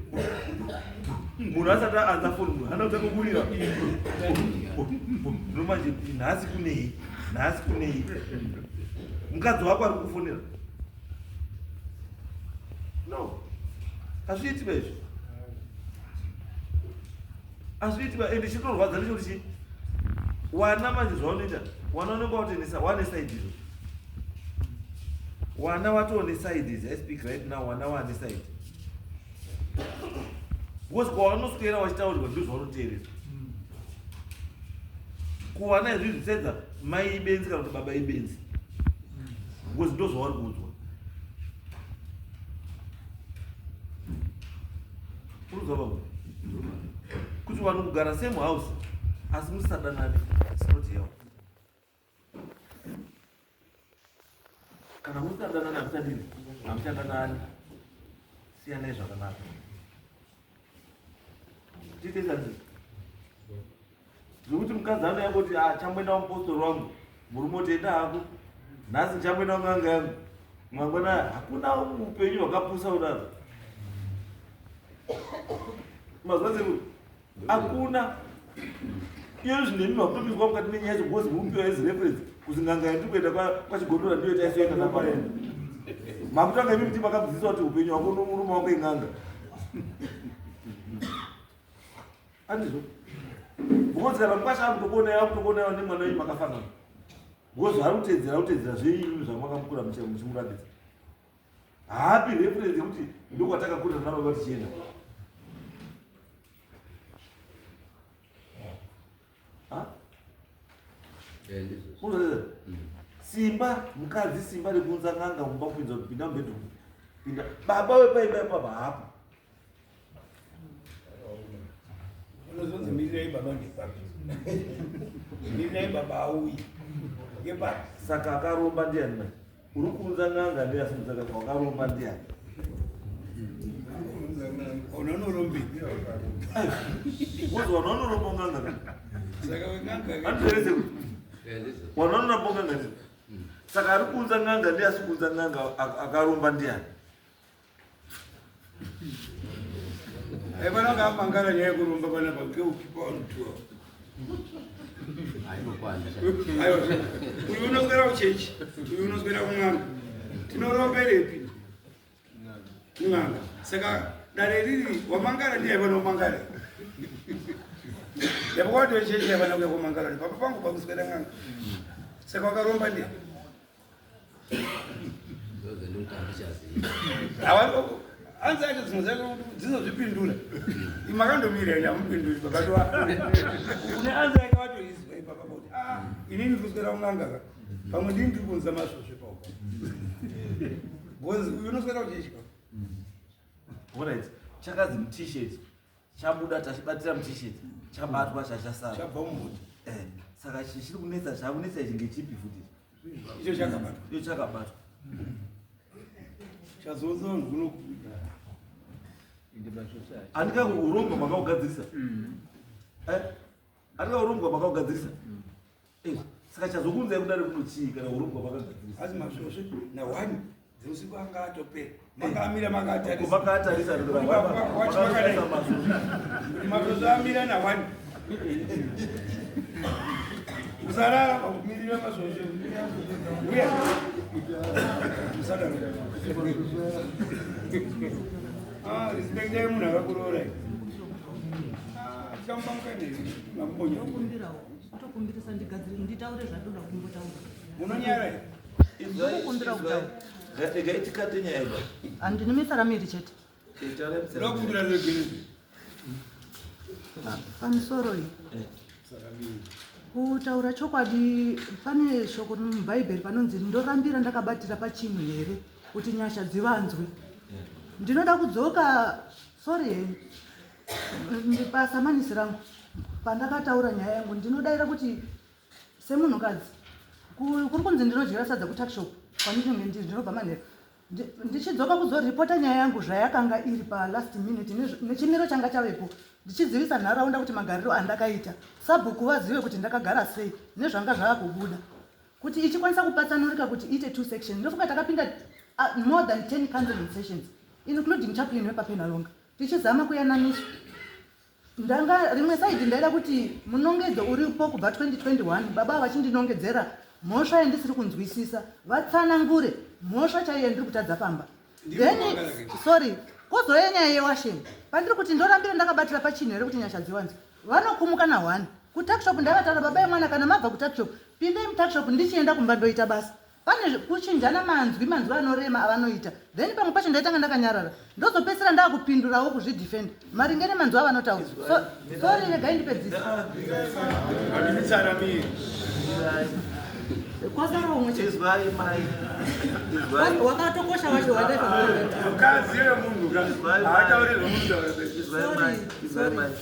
munhu asati aanza foni munhu hana kutanga kurira. Nomanje nhasi kunei? Nhasi kunei? Mukadzi wako ari kufonera. No. Hazviiti ba izvi. Hazviiti ba ende chinorwadza ndechekuti chii? Wana manje zvaunoita, wana unenge watoendesa wane side izvo. Wana watone side izvi. I speak right now, wana wane side. Because kwavanoswera wachitaurirwa ndizvo zvaunoteerera. Kuvana izvi zvisedza mai ibenzi kana kuti baba ibenzi. Because ndozvavari kuudzwa. Unoziva baba? Kuti vanhu kugara same house asi musadanane it's not healthy. Kana musadanane hamuchadini? Hamuchadanani. Siyanai zvakanaka. Tiite sandii. Zvekuti mukadzi anouya kuti ah, chamboenda mupostori wangu, murume oti enda hako, nhasi ndichamboenda kun'anga yangu, mangwana hakuna upenyu hwakapusa kudaro. Mazuva sekuru hakuna iyo zvinemi makutopinzwa mukati menyaya yacho because mupiwa as reference kuti n'anga yandiri kuenda kwachigodora ndiyo taisoenda napaenda makutanga imi kuti makadzidziswa kuti upenyu hwako nomurume wako in'anga andizvo because kana mukwasha akutokuonai akutokuonai nemwana wenyu makafanana because zvaari kutedzera kutedzera zveimi zvamakamukura muchimuratidza haapi reference yekuti ndokwatakakurira nababa tichienda simba mukadzi simba rekuunza n'anga mumba kupinza kupinda mubedroom pinda baba wepaimba ipapa haapo Unozonzi mirirai baba ndepapi? Mirirai baba auyi. Ngepapi? Saka akaromba ndiani mai? Uri kuunza n'anga ndiye asimudza kaka wakaromba ndiani? Unonorombe. Wozi wanonoromba n'anga. Saka wen'anga. Anditorese. Wanonoromba n'anga. Saka ari kuunza n'anga ndiye asi kuunza n'anga akaromba ndiani? Haikona kamangara nyaya yekuromba panapa ngeukipa vanhu Aiwa, uyu unoswera kuchechi, uyu unoswera kun'anga. Tinoromberepi? Kun'anga. Saka dare riri wamangara ndiye aiva nomangara. Ndipo wati wechechi aiva nakuya komangara. Papa pangu pakuswera n'anga. Saka wakaromba ndiye. Anzi acho dzimwe dzacho dzinozvipindura imakandomira ine amupinduri pakatoa une anzi yake watoizwa ipapa kuti ah inini ndiri kuswera kun'anga ka pamwe ndini ndiri kunza masvosve paupa because uyu unoswera kuchitya Alright, chakazi muT-shirt chabuda tachibatira muT-shirt chabatwa chachasara chabva mumuti eh, saka chiri kunetsa chakunetsa ichi ngechipi futi icho chakabatwa icho chakabatwa chazonza vanhu kunokuda andika urongwa makaugadzirisa mm. eh, andika urongwa makaugadzirisa mm. Eh, saka chazokunzai kudare kuno chii kana urongwa makagadzirisa asi masvosve nawani dzeusiku anga atopera manga amira manga atarisa masvosve amira nawani usarara pakumirira masvosve uya usadaro ah, respectai munhu akakuroora ah, chamubamukanei Kutokumbirisa ndigadzire nditaure zvandoda kumbotaura. Munonyara here? Ndinokumbira kutaura. Regai tikate nyaya ipa. Handini mitsara miri chete. Ndokumbira regerero. Pamusoro iyi. Eh. Kutaura chokwadi pane shoko mubhaibheri panonzi ndorambira ndakabatira pachinhu here kuti nyasha dzivanzwe. Eh. Ndinoda kudzoka sorry henyu. Pasamanisi rangu pandakataura nyaya yangu ndinodaira kuti semunhukadzi kuri kunzi ndinodyira sadza kutuckshop kwandinenge ndiri ndinobva manheru ndichidzoka kuzoripota nyaya yangu zvayakanga iri palast minute nechimiro changa chavepo ndichizivisa nharaunda kuti magariro andakaita sabhuku vazive kuti ndakagara sei nezvanga zvava kubuda kuti ichikwanisa kupatsanurika kuti iite two section ndofunga takapinda more than 10 counseling sessions including chaplin wepapenalonga tichizama kuyananiswa ndanga rimwe saidi ndaida kuti munongedzo uripo kubva 2021 baba vachindinongedzera mhosva yandisiri kunzwisisa vatsanangure mhosva chaiyo yandiri kutadza pamba then sorry kozouya nyaya yewasheni pandiri kuti ndorambira ndakabatira pachinhu here kuti nyasha dziwanze vanokumuka na one kutakshop ndavataura baba yemwana kana mabva kutakshop pindai mutakshop ndichienda kumba ndoita basa. Pane kuchinjana manzwi, manzwi anorema avanoita. Then pamwe pacho ndaitanga ndakanyarara. Ndozopedzisira ndakupindurawo kuzvidefend maringe nemanzwi avanotaura. So, sorry regai ndipedzise. Kwasara umwe chete. Izwai mai. Izwai. Wakatokosha wacho wandaifanira. Mukadzi wemunhu ka. Haatauri zvomunhu. Izwai mai. Izwai mai.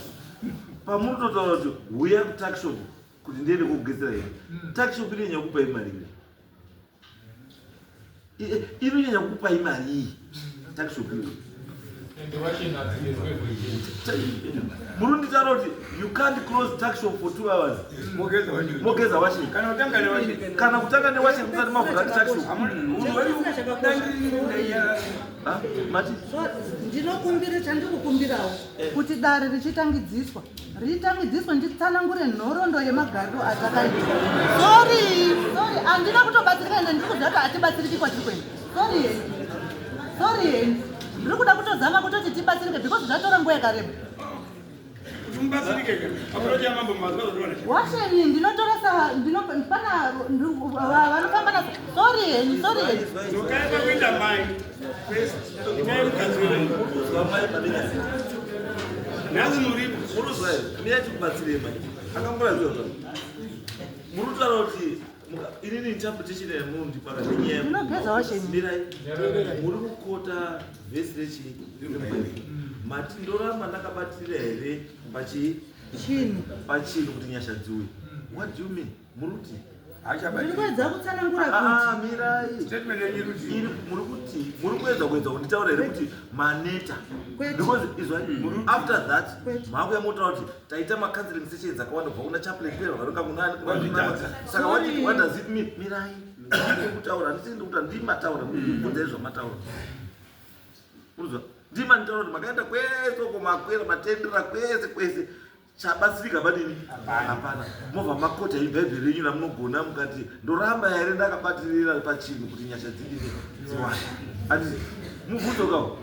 Pamunototaura kuti huya kutuckshop kuti ndiende kogezera here hmm. tuckshop inonyanya kukupai mari iyi inonyanya kukupai mari iyi tuckshop iyo murunditaura kuti you can't close tuckshop for two hours mogeza washing kana kutanga newashing musati mavhura tuckshop Mati ndinokumbira chandikukumbirawo eh. kuti dare richitangidziswa ritangidziswe nditsanangure nhoroondo yemagariro atakaita sorry sorry handina kutobatsirika ende ndiri kuziva kuti hatibatsiriki kwatiri kuenda sorry henyu sorry henyu ndiri kuda kutozama kutoti tibatsirike because zvatora nguva yakareba washeni ndinotora sa pana vanofamba na sorry henyu sorry henyu Nhasi muripo. Muruzwa here? Mirai tikubatsirei manje. Akangura zviro zvavo. Muri kutaura kuti inini interpretation yamunondipa kana nenyaya. Ndinogeza washeni. Mirai. Muri kukota vhesi rechii? Mati ndoramba ndakabatirira here pachii? Chinhu. Pachinhu kuti nyasha dziuye. What do you mean? Muri kuti Ndiri kuedza kutsanangura ah, kuti ah, mirai. Statement yenyu iri kuti Iri muri kuti muri kuedza kuedza kunditaura here kuti maneta. Kwete. Because izwa after that Kwete. maakuya motaura kuti taita ma counseling sessions akawanda kubva kuna chaplain Pedro varonga kuna ani kuna kuna Wazvitadza. saka what Sorry. what does it mean? Mirai. Ndiri kutaura handisi ndiri kutaura ndimi mataura ndikubvunzai zvamataura. Uruzwa ndimi manditaura kuti makaenda kwese uko makwera matendera kwese kwese Chabatsirika padini? Hapana. Mobva makota ibhaibheri renyu ramunogona mukati ndoramba here ndakabatirira pachinhu kuti nyasha dzidini dziwane. Handiti mubvunzo kawo.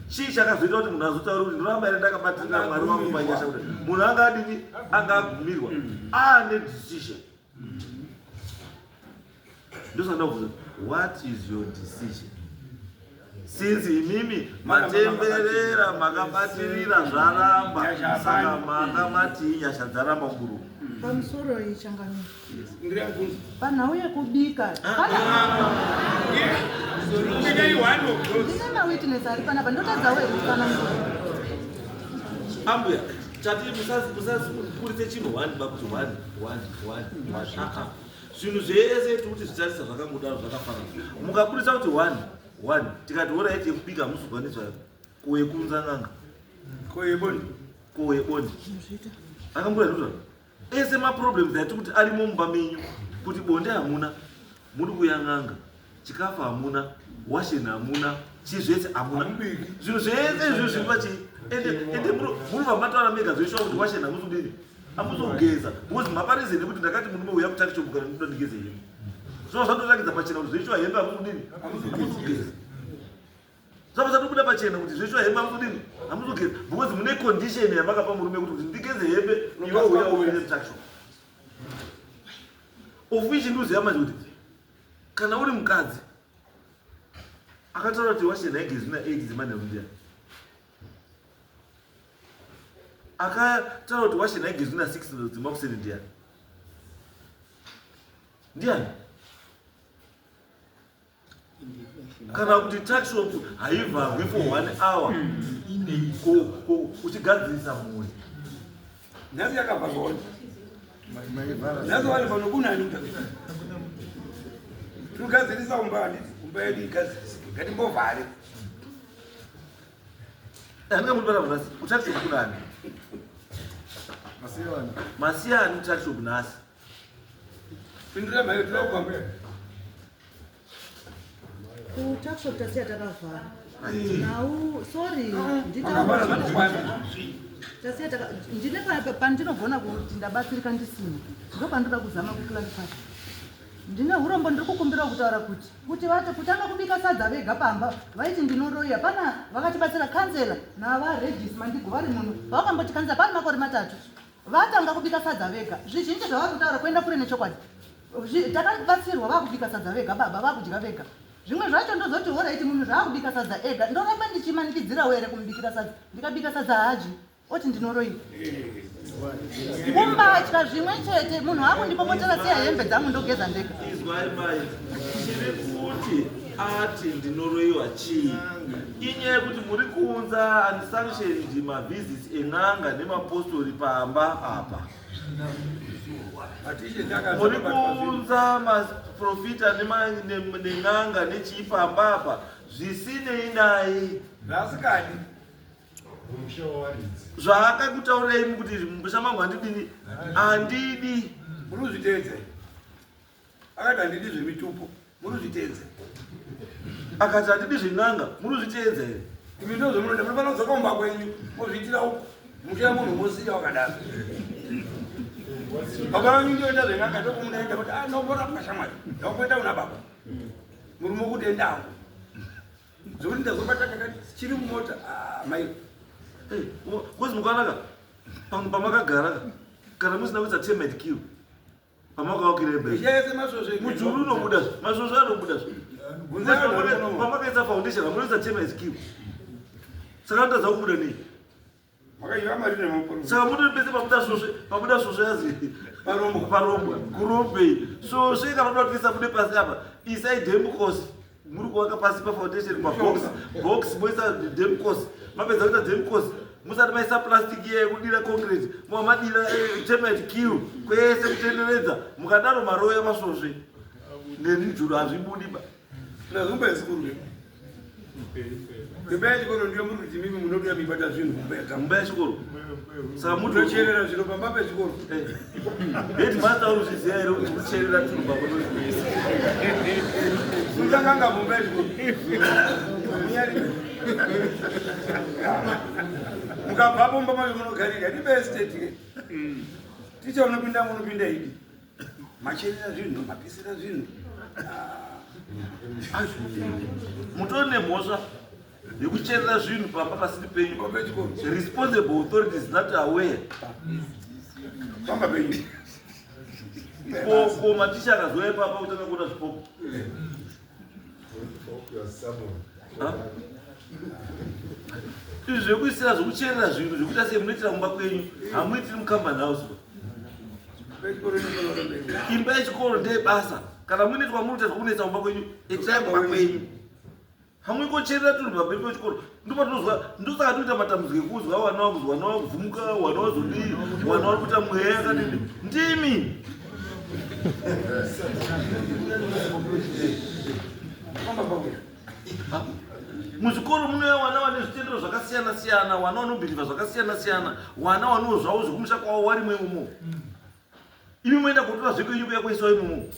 Chii chakazoita kuti munhu azotaura kuti ndoramba here ndakabatirira Mwari wangu panyasha kuti munhu anga adini anga agumirwa aane decision. Ndosanda kubvunza what is your decision? Since imimi matemberera makabatirira zvaramba saka manga matii nyasha dzaramba mburuku. Pamusoro iyi changamire. Panhau yekubika. Ndine mawitness ari panapa ndotadzawo here kutsanangura. Ambuya chati musaburitse chinhu one bakuti one one one one. Ah, ah. Zvinhu zvese tikuti zvitarisa zvakangodaro zvakafanana. Mukaburitsa kuti one one tikati horaiti yekubika hamusi kukwanisa ko yekunza n'anga ko yebonde ko yebonde akambuya ndikuta ese maproblems ati kuti arimo mumba menyu kuti bonde hamuna muri kuya n'anga chikafu hamuna washeni hamuna chii zvese hamuna zvinhu zvese izvo zviri pachii ende ende munobva mataura mega zveshuwa kuti washeni hamusi kudini hamusi kugeza because maparizeni ekuti ndakati murume uya kutaki chobuka ndinoda ndigeze hembe zvova zvatoratidza pachena kuti zveshuwa hembe hamusi kudini hamusi kugeza zvava zvatobuda pachena kuti zveshuwa hembe hamusi kudini hamusi kugeza because mune condition yamakapa murume kuti kuti ndigeze hembe iwe uya uye netuckshop of which ndoziva manje kuti kana uri mukadzi akataura kuti washena haigezwi na 8 dzemanheru ndiani akataura kuti washena haigezwi na 6 dzemakuseni ndiani ndiani kana kuti tuckshop haivharwi for one hour uchigadzirisa mhuri nhasi yakavharwa nhasi wani pano kunani tinogadzirisa umba handiti umba yedu igadzirisike ngatimbovhare andinga muri panapa nhasi kutuckshop kunani masiyani kutuckshop nhasi pindura mhayo tinokupa Kutuckshop tasiya takavhara. Nhau sorry nditasiya taka ndine pandinogona kuti ndabatsirika ndisina ndopandinoda kuzama kuclarify. Ndine urombo ndiri kukumbira kutaura kuti kuti vati kutanga kubika sadza vega pamba vaiti ndinoroya pana vakatibatsira kansela navaregis mandigo vari muno vakamboti kansela pane makore matatu vatanga kubika sadza vega zvizhinji zvavari kutaura kuenda kure nechokwadi. Takabatsirwa vakubika sadza vega baba, vakudya vega. Zvimwe zvacho ndozoti horaiti munhu zvaakubika sadza ega, ndoramba ndichimanikidzirawo here kumubikira sadza? Ndikabika sadza haadyi, oti ndinoroiwa. Kumbatya zvimwe chete, munhu akundipopotera siya hembe dzangu ndogeza ndega. Izwai mai, chiri kuti ati ndinoroiwa chii? Inyaya yekuti muri kuunza unsanctioned mavisits en'anga nemapostori pamba apa. Muri kuunza maprofita nen'anga nechii pamba apa zvisinei naye. Zvasikadi. Zvaakakutaurirai kuti musha mangu handidini handidi. Muri kuzviteedza. Akati handidi zvemitupo. Muri kuzviteedza. Akati handidi zven'anga. Muri kuzviteedza here? Imi ndozvo munoda. Munofanira kudzoka kumba kwenyu mozviitira uko. Muchira munhu mosiya wakadaro. Baba vanyu ndoita zven'anga ndokumunoenda kuti ah ndomborapwa shamwari. Ndakumboenda kuna baba. Murume kuti endawo. Zvekuti ndazobata chakati chiri mumota ah mai. Kozi mukanaka pamwe pamakagara kana musina kuisa termite kill pamakavakira imba Yese masvosve mujuru unobuda zve masvosve anobuda zve pamakaisa foundation hamunoisa termite kill saka anotadza kubuda nei? Makaiva mari nemaporofita. Saka mutori pese pabuda svosve, pabuda svosve yazi Parombwa. Parombwa. Kurombei. Svosve kana unoda kuti isabude pasi apa, isai demcos. Muri kuvaka pasi pa foundation pa box. Box moisa demcos. Mapedza kuita demcos. Musati maisa plastic iye yekudira concrete. Mwa madira termite kill kwese kutenderedza. Mukadaro maroya masvosve. Nemujuru hazvibudi ba. Ndazomba yesikuru. Imba yechikoro ndiyo muri kuti mimi munoda mibata zvinhu mumba yekamba. Mumba yechikoro. Saka muti unocherera zviro pamba pechikoro. Headmaster uri kuzviziva here kuti kucherera tunhu pamba pechikoro? Muchanganga mumba yechikoro. Munyari. Mukabvapo mumba macho munogarira. Ndipe estate ke. Ticha unopinda munopinda idi. Macherera zvinhu, mapisira zvinhu. Mutori nemhosva yekucherera zvinhu pamba pasiri penyu. The responsible authority is not aware. Pamba penyu. Ko maticha akazouya ipapa kutanga kuona zvipoko. Izvi zvekuisira zvekucherera zvinhu zvekuita sei munoitira kumba kwenyu hamuitiri mucompany house. Imba yechikoro ndeyebasa. Kana muine twamunoita zvekunetsa kumba kwenyu, itirai kumba kwenyu. Hamuingocherera tunhu pamberi pechikoro. Ndopatinozwa, ndosaka tinoita matambudziko ekuzwa wana wakuzwa, wana wakuvhumuka, wana wazodii, wana wari kuita mweya yakadini. Ndimi. Muzvikoro munouya wana wane zvitendero zvakasiyana siyana, wana wanobhilivha zvakasiyana siyana, wana waniwo zvavo zvekumusha kwavo warimo imomo. Imi moenda kotora zvekwenyu kuya kuisawo imomo.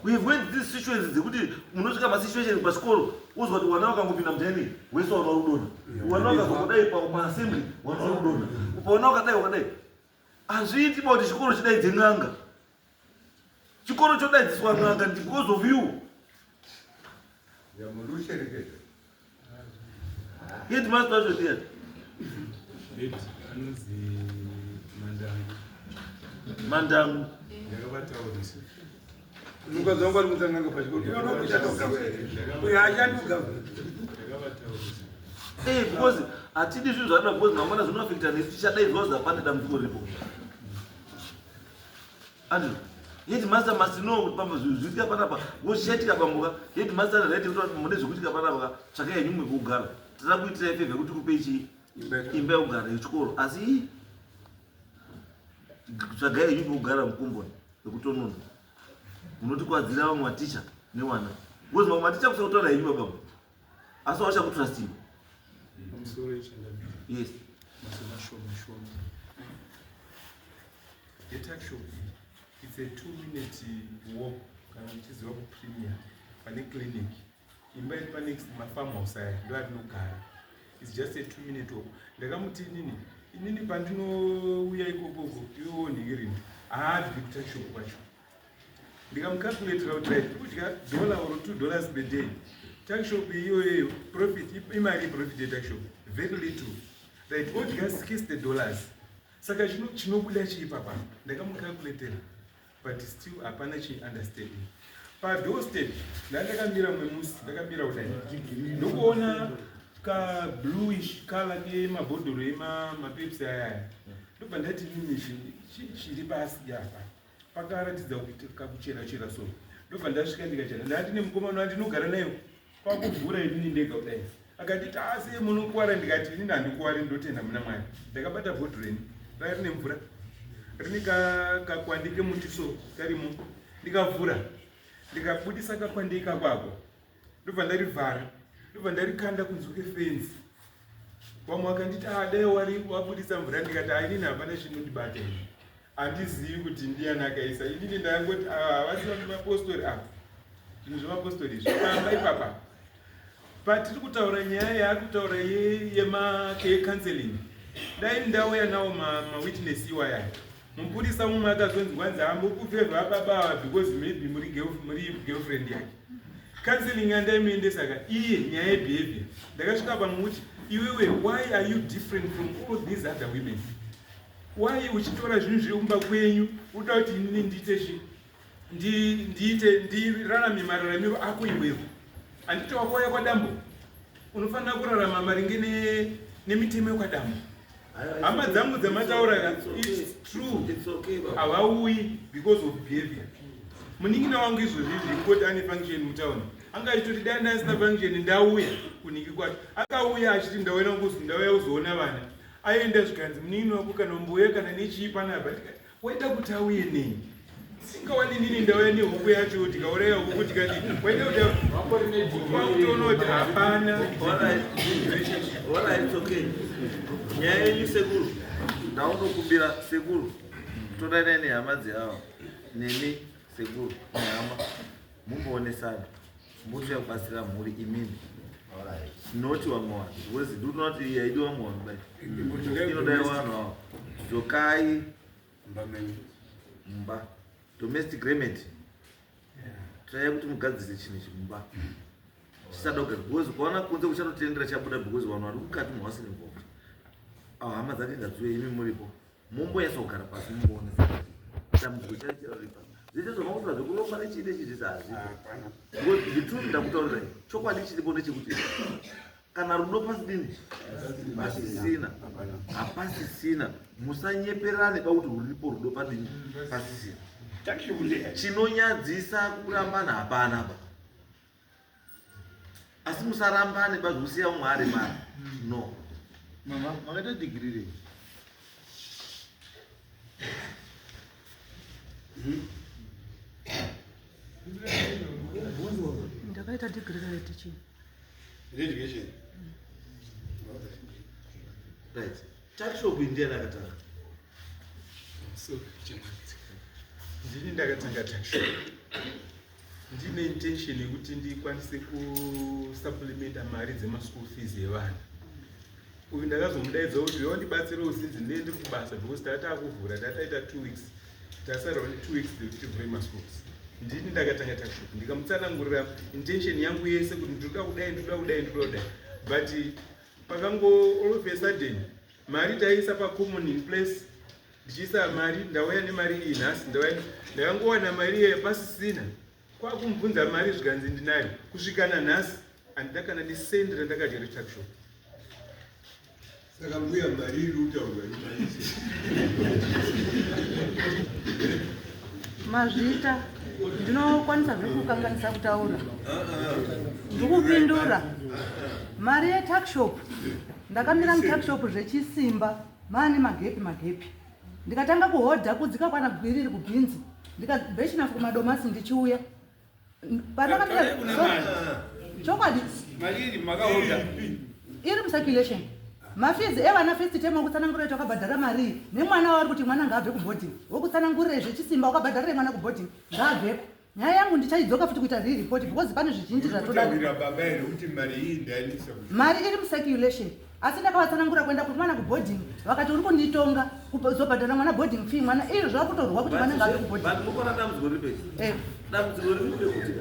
We have went these situations dzekuti munosvika masituation pachikoro wozwa kuti wana wakangopinda mudheni wese wana uri kudonha, wana wakazongodai paassembly wana uri kudonha, wana wakadai wakadai. Hazviiti ba kuti chikoro chidaidze n'anga. Chikoro chodaidziswa n'anga because of you. Headmaster wacho ndiani? Head anonzi Mandangu. Mandangu. Ndakavataurisa. Mukadzi wangu ari kutsanganga pachikoro. Unotoshanda kugavha. Uyo haashandi kugavha. Ndakavataurisa. Because hatidi zvinhu zvanoda because mangwana zvinoafekta nesu tichadaidzwa kuti hapana dambudziko riripo. Andrew, headmaster must know kuti pamba zvinhu zvikuitika panapa, wochichaitika pambuka, headmaster ane right yekuti mune zvikuitika panapa, tsvakai henyu mumwe pekugara. Tinoda kuitirai favor yekuti tikupei chii? Imba yekugara yechikoro. Asi tsvagai henyu pekugara mukomboni pekutonona. Munotikwadzira vamwe maticha newana. Because mamwe maticha kusakutaura henyu baba. Asi wachakutrustii. Pamusoro yechangamire. Yes. Mazuva shoma shoma. Yetuckshop iyi it's a 2 minute walk kana muchiziva kupremier pane clinic imba iri panext mafarm house aya ndo atinogara it's just a 2 minute walk. Ndakamuti inini pandinouya ikokoko iwewo nhingirini haabvi kutuckshop kwacho. Ndikamucalculatira kuti right kudya dollar or $2 per day tuckshop iyoyo profit imari profit yetuckshop very little right odya $60. Saka chinobuda chii papa? Ndakamucalculatera. But still hapana chi understanding. Padoorstep ndandakamira mumwe musi ndakamira kudai ndokuona ka bluish color kemabhodhoro emapepsi ayaya ndobva ndati nini chiri pasi apa pakaratidza kuti kakuchera chera so ndobva ndasvika ndikachera ndati nemukomana wandinogara nayo kwakuvhura inini ndega kudai akati tase munokuwara ndikati inini handikuwari ndotenda muna mwari ndakabata bhodhoro ini raya rine mvura rine kakwandi kemuti so karimo ndikavhura ndikabudisa kakwandi ikakwako ndobva ndarivhara ndobva ndarikanda kunze kwefenzi vamwe vakanditi ah, dai wari wabudisa mvura ndikati ah, inini hapana chinondibata ini handizivi kuti ndiyani akaisa inini ndangoti ah, havasi mapostori ava zvinhu zvemapostori izvi pamba ipapa patiri kutaura nyaya yaari kutaura yecounseling dai ndauya nawo mawitness iwaya mupurisa mumwe akazonzi kwanzi hamukufevha baba ava because maybe muri girlfriend yake counseling yandaimuendesa ka iye nyaya yebehavior ndakasvika pamuti iwewe why are you different from all these other women why uchitora zvinhu zviri kumba kwenyu uda kuti inini ndiite chi ndiite ndirarame mararamiro ako iwewe handiti wakauya kwadambo unofanira kurarama maringe nemitemo yekwadambo hama dzangu dzamataura ka its true havauyi because of behavior munin'ina wangu izvozvi izvi koti ane function mutown anga achitoti dai ndasina function ndauya kuniki kwacho akauya achiti ndauya ndauya kuzoona vana aenda zvikanzi munin'ina wako kana mbuya kana nechii panapa waida kuti auye nei singawani nini ndauya nehuku yacho tikauraya huku tikati waida kuti kwakutoona kuti hapana nyaya yenyu sekuru ndaunokumbira sekuru todanai nehama dzeava nemi sekuru nehama mumboonesana mbuti yakubatsira mhuri imini not vamwe vanhu because ndikutoona kuti iyi haidi vamwe vanhu dai inodai vanhu ava dzokai mumba domestic remedy trai kuti mugadzirise chinhu ichi mumba chisada kugara because ukaona kunze kuchatotendera chabuda because vanhu vari mukati muhasiri involved avo hama dzake ngadziuye imi muripo mumbonyatsa kugara pasi mumboona dambudziko chaichira ripa zvese zvamakutora zvekuromba nechii nechii zvese hazvipo because the truth ndakutaurirai chokwadi chiripo ndechekuti kana rudo pasidini pasisina hapasisina musanyeperane pakuti ruripo rudo padini pasisina chinonyadzisa kurambana hapana pa asi musarambane bazvekusiya umwe ari mari no mama makaita digiri rei ndakaita digiri reteaching education right tuckshop indiani akatanga so ndini ndakatanga tuckshop ndine intention yekuti ndikwanise kusupplementa mari dzemaschool fees evana uyu ndakazomudaidza kuti uyo ndibatsirewo since ndee ndiri kubasa because taa taakuvhura tataita two weeks tasarawo netwo weeks dzekuti tivhure maschools ndini ndakatanga tuckshop ndikamutsanangurira intention yangu yese kuti ndinoda kudai ndinoda kudai ndinoda kudai but pakango all of a sudden mari taiisa pacommon in place ndichiisa mari ndauya nemari iyi nhasi ndauya ndakangowana mari iye pasisina kwakumubvunza mari zvikanzi ndinayo kusvika nanhasi handina kana nesendi randakadya retuckshop saka mbuya mari iri kutaurwa mazvita ndinokwanisa zvekukanganisa kutaura ndikupindura mari yetuckshop ndakamira mutuckshop zvechisimba Mane magepi magepi. Ndikatanga kuhodha kudzika kwana gwiriri kubhinzi. Ndikabhechinafu kumadomasi ndichiuya. Pandakamira chokwadi. Mari makahodha. Iri mucirculation. Mafizi evana first term okutsanangurira kuti wakabhadhara marii nemwana wavari kuti mwana ngaabve kuboarding. Wokutsanangurira zvechisimba wakabhadharire mwana kuboarding ngaabveko. Nyaya yangu ndichaidzoka futi kuita re-report because pane zvizhinji zvatoda. Baba here kuti mari iyi ndaendesa mari iri mucirculation asi ndakavatsanangura kuenda kumwana kuboarding vakati uri kunditonga kuzobhadhara mwana boarding fee mwana izvo zvakutorwa kuti mwana ngaave kuboarding dambudziko ripi eh. dambudziko riri kuti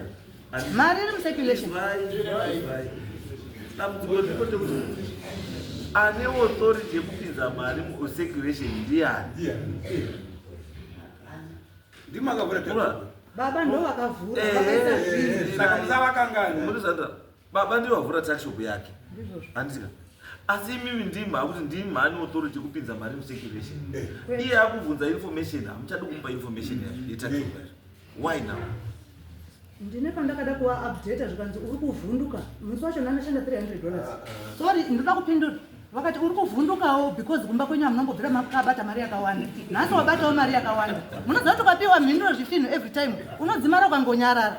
mari iri mucirculation dambudziko riripo ndekuti ane authority yekupinza mari mucirculation ndiyani Ndimakavhura. Mura. Baba ndo vakavhura, Eh, vakaisa eh, zvinhu. eh, Saka musavakangana. Murizanda, baba ndivo vavhura tuckshop yake. Ndizvozvo. Handika. Asi imimi ndima akuti ndima ane authority kupinza mari mucirculation. Iye akubvunza information, hamuchadi kumupa information yacho yetuckshop yacho. Why now? Ndine pandakada kuva updata, zvikanzi uri kuvhunduka. Musi wacho ndandashanda $300. Sorry, ndoda kupindura. Vakati uri kuvhundukawo because kumba kwenyu hamunongobvira makabata mari yakawanda, nhasi wabatawo mari yakawanda. Munoziva kuti ukapiwa mhinduro zvifinhu every time, unodzimara ukangonyarara.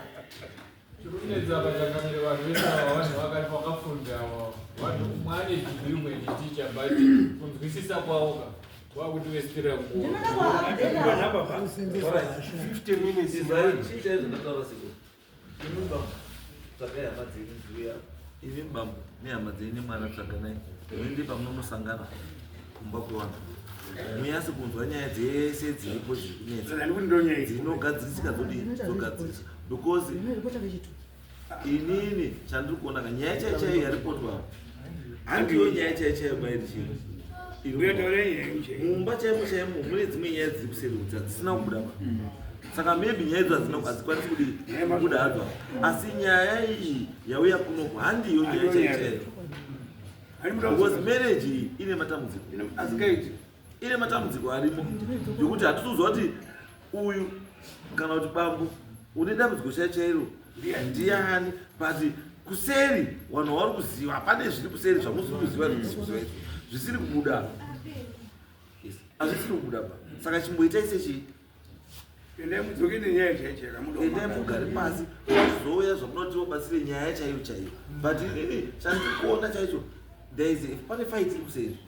Chikunetsa pachangamire, vanhu vese ava vanhu vakafunda ava. Vanhu umwe ane degree, umwe nditicha, but kunzwisisa kwavo ka kwakuti westera nguva. Ndinoda kuva updata. 50 minutes. Chii chaizvo ndataura seko? Imi bambo, tsvagai hama dzenyu dziuya. Imi bambo nehama dzenyu nemwana, tsvaganai muende pamunonosangana kumba kwevanhu, muyase kunzwa nyaya dzese dziripo dziri kunetsa. Saka ndikuti ndonyaya. Dzinogadzirisika dzodii, dzogadzirisika, because Ndinoripota vechitu. Inini chandiri kuona ka, nyaya chaiyo chaiyo yaripotwa handiyo nyaya chaiyo chaiyo mairi chii. Uyataura nyaya chaiyo. Mumba chaimo chaimo mune dzimwe nyaya dziri kuseri kuti hadzisina kubuda pa, saka maybe nyaya idzo hadzina, hadzikwanisi kudii, kubuda hadzo. Asi nyaya iyi yauya kunoku handiyo nyaya chaiyo chaiyo, because marriage iyi ine matambudziko. Asikaiti. Ine matambudziko arimo yokuti hatitoziva kuti uyu kana kuti bambo une dambudziko chai chairo ndiani, but kuseri vanhu vari kuziva pane zviri kuseri zvamusiri kuziva, zvisiri kuziva izvo zvisiri kubuda. Yes, hazvisiri kubuda pa. Saka chimboitai sechii? Endai mudzoke nenyaya chaiyo chaiyo. Endai mugare pasi, zouya zvamunoti wabatsire nyaya chaiyo chaiyo. But inini chandiri kuona chaicho, there is pane fight iri kuseri,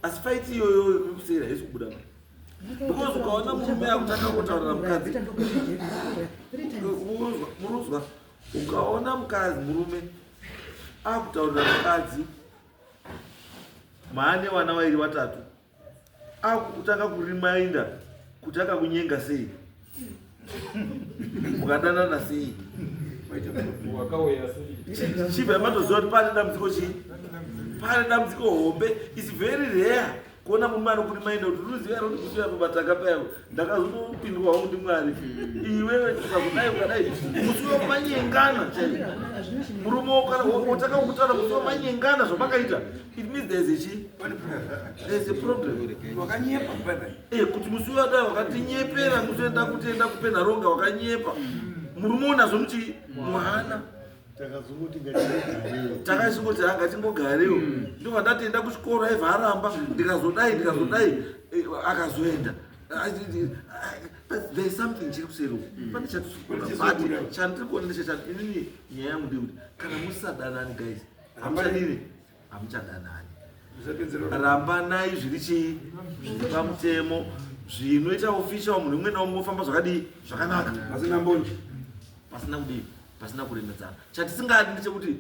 asi fight iyoyo iri kuseri haisi kubuda, because ukaona murume akutanga kutaurira mukadzi, muruzwa, ukaona mukadzi, murume akutaurira mukadzi maane vana vairi vatatu, akutanga kurimainda kuti akakunyenga sei, mukadanana sei, Wakauya sei? Chibva matoziva kuti pane dambudziko. Chii? Pane dambudziko hombe. Is very rare kuona murume anokurimainda kuti ruziva kuti kusiya pamataka payako ndakazotopindwa hangu ndiMwari, iwewe ukazodai ukadai musi wamanyengana chaivo, murume wotanga kutaura musi wamanyengana zvamakaita, it means there is a chii, there is a problem. Wakanyepa baba. Kuti musi wadai wakatinyepera, musi wenda kuti enda kuPenharonga wakanyepa. Murume unazvo muchii muhana. Takazongoti ngatigarewo. Takachingoti ha, ngatingogarewo. Ndobva ndati enda kuchikoro, aibva aramba, ndikazodai ndikazodai, akazoenda. But there is something chiri kuseri uku, pane chatiri kuona, but chandiri kuona ndechechati inini nyaya yangu ndeyekuti kana musisadanani, guys, hamuchadini, hamuchadanani. Musapedzera. Rambanai zviri chii, zviri pamutemo, zvinoita official, munhu umwe naumwe ofamba zvakadii, zvakanaka. Pasina mbonje. Pasina kudii, pasina kuremedzana. Chatisingadi ndechekuti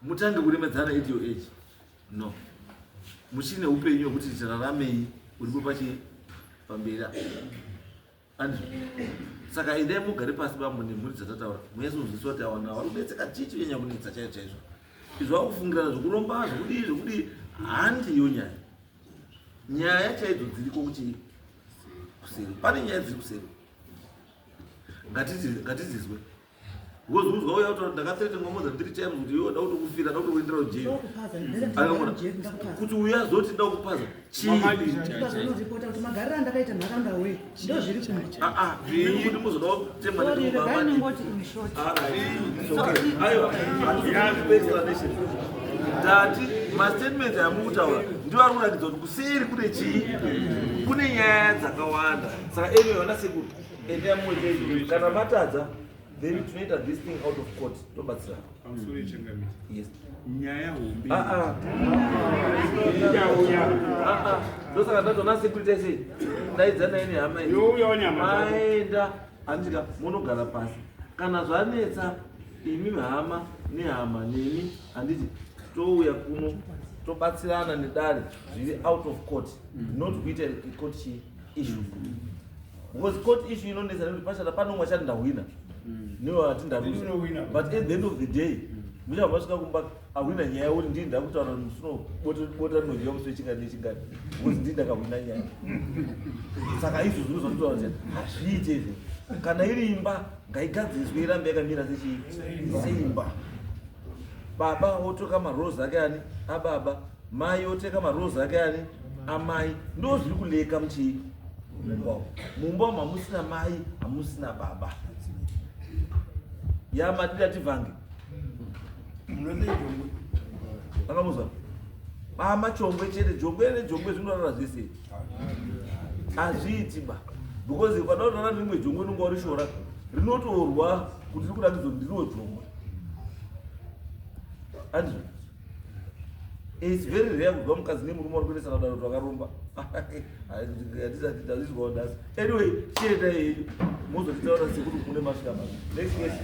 mutange kuremedzana at your age. No, muchine upenyu hwekuti tiraramei uripo pachi pamberi apa. Andizvo? Saka endai mugare pasi, bambo nemhuri dzatataura, munyatsokunzwisisa kuti awana vari kubetseka chii, chinyanya kunetsa chaizvo chaizvo. Izvo vakufungirana zvokuromba, zvokudii zvokudii, handiyo nyaya. Nyaya chaidzo dziriko kuchii, kuseri. Pane nyaya dziri kuseri, ngatidzizwe, because unzwa uya kuti ndakathreatenwa more than three times kuti iwe da kutokufira, da kutokuendera kujeri. Ndokupaza. Akaona kuti uya azoti da kupaza chii? Ndikazoripota kuti magariro andakaita nharaunda we ndo zviri kumba. Ah, ah, kuti muzoda kutemwa. Sorry, regai ningoti in short. Aiwa, explanation ndati mastatements amukutaura ndiwo ari kuratidza kuti kuseri kune chii, kune nyaya dzakawanda. Saka anyway, vana sekuru, endai muwete. Kana matadza, then tinoita this thing out of court, tobatsirana. Pamusoro yechangamire. Yes. Nyaya hombe. Ah, ah. Ah, ah. Ndosaka ndatoona security sei daidzanai nehama idzi. Youyawo nyama dzako. Maenda handika, munogara pasi. Kana zvanetsa imi hama nehama nemi, handiti touya kuno tobatsirana nedare zviri out of court, not kuita court chi issue, because court issue inonetsa nekuti pachata panomwe achati ndahwina, newe ati ndaruza. Unowina. But at the end of the day, Muchabva masvika kumba ahwina nyaya uri ndii ndakutaura musuno bota rinodyiwa musi wechingani nechingani because ndii ndakahwina nyaya. Saka izvo zvino zvakutaura kuti hazviite izvo. Kana iri imba ngaigadziriswe irambe yakamira sechii seimba. Baba wotoka maroles ake ani ababa, mai woteka maroles ake ani amai. Ndo zviri kuleka muchii mumba umu. Mumba umu hamusina mai, hamusina baba. Yamadira tivhange. Akamuzwa bama chongwe chete jongwe nejongwe zvinorara zvese hazviiti ba because ukada kurara nerimwe jongwe unonga urishora rinotorwa kuti rikuratidza kuti ndiriwo jongwe andizvo It's very rare kuzwa mukadzi nemurume vari kuendesana kudaro kuti vakaromba. Hatisati tazvizwawo nhasi. Anyway, chiendai henyu mozotitaura sekuti mune masvika pano. Next case.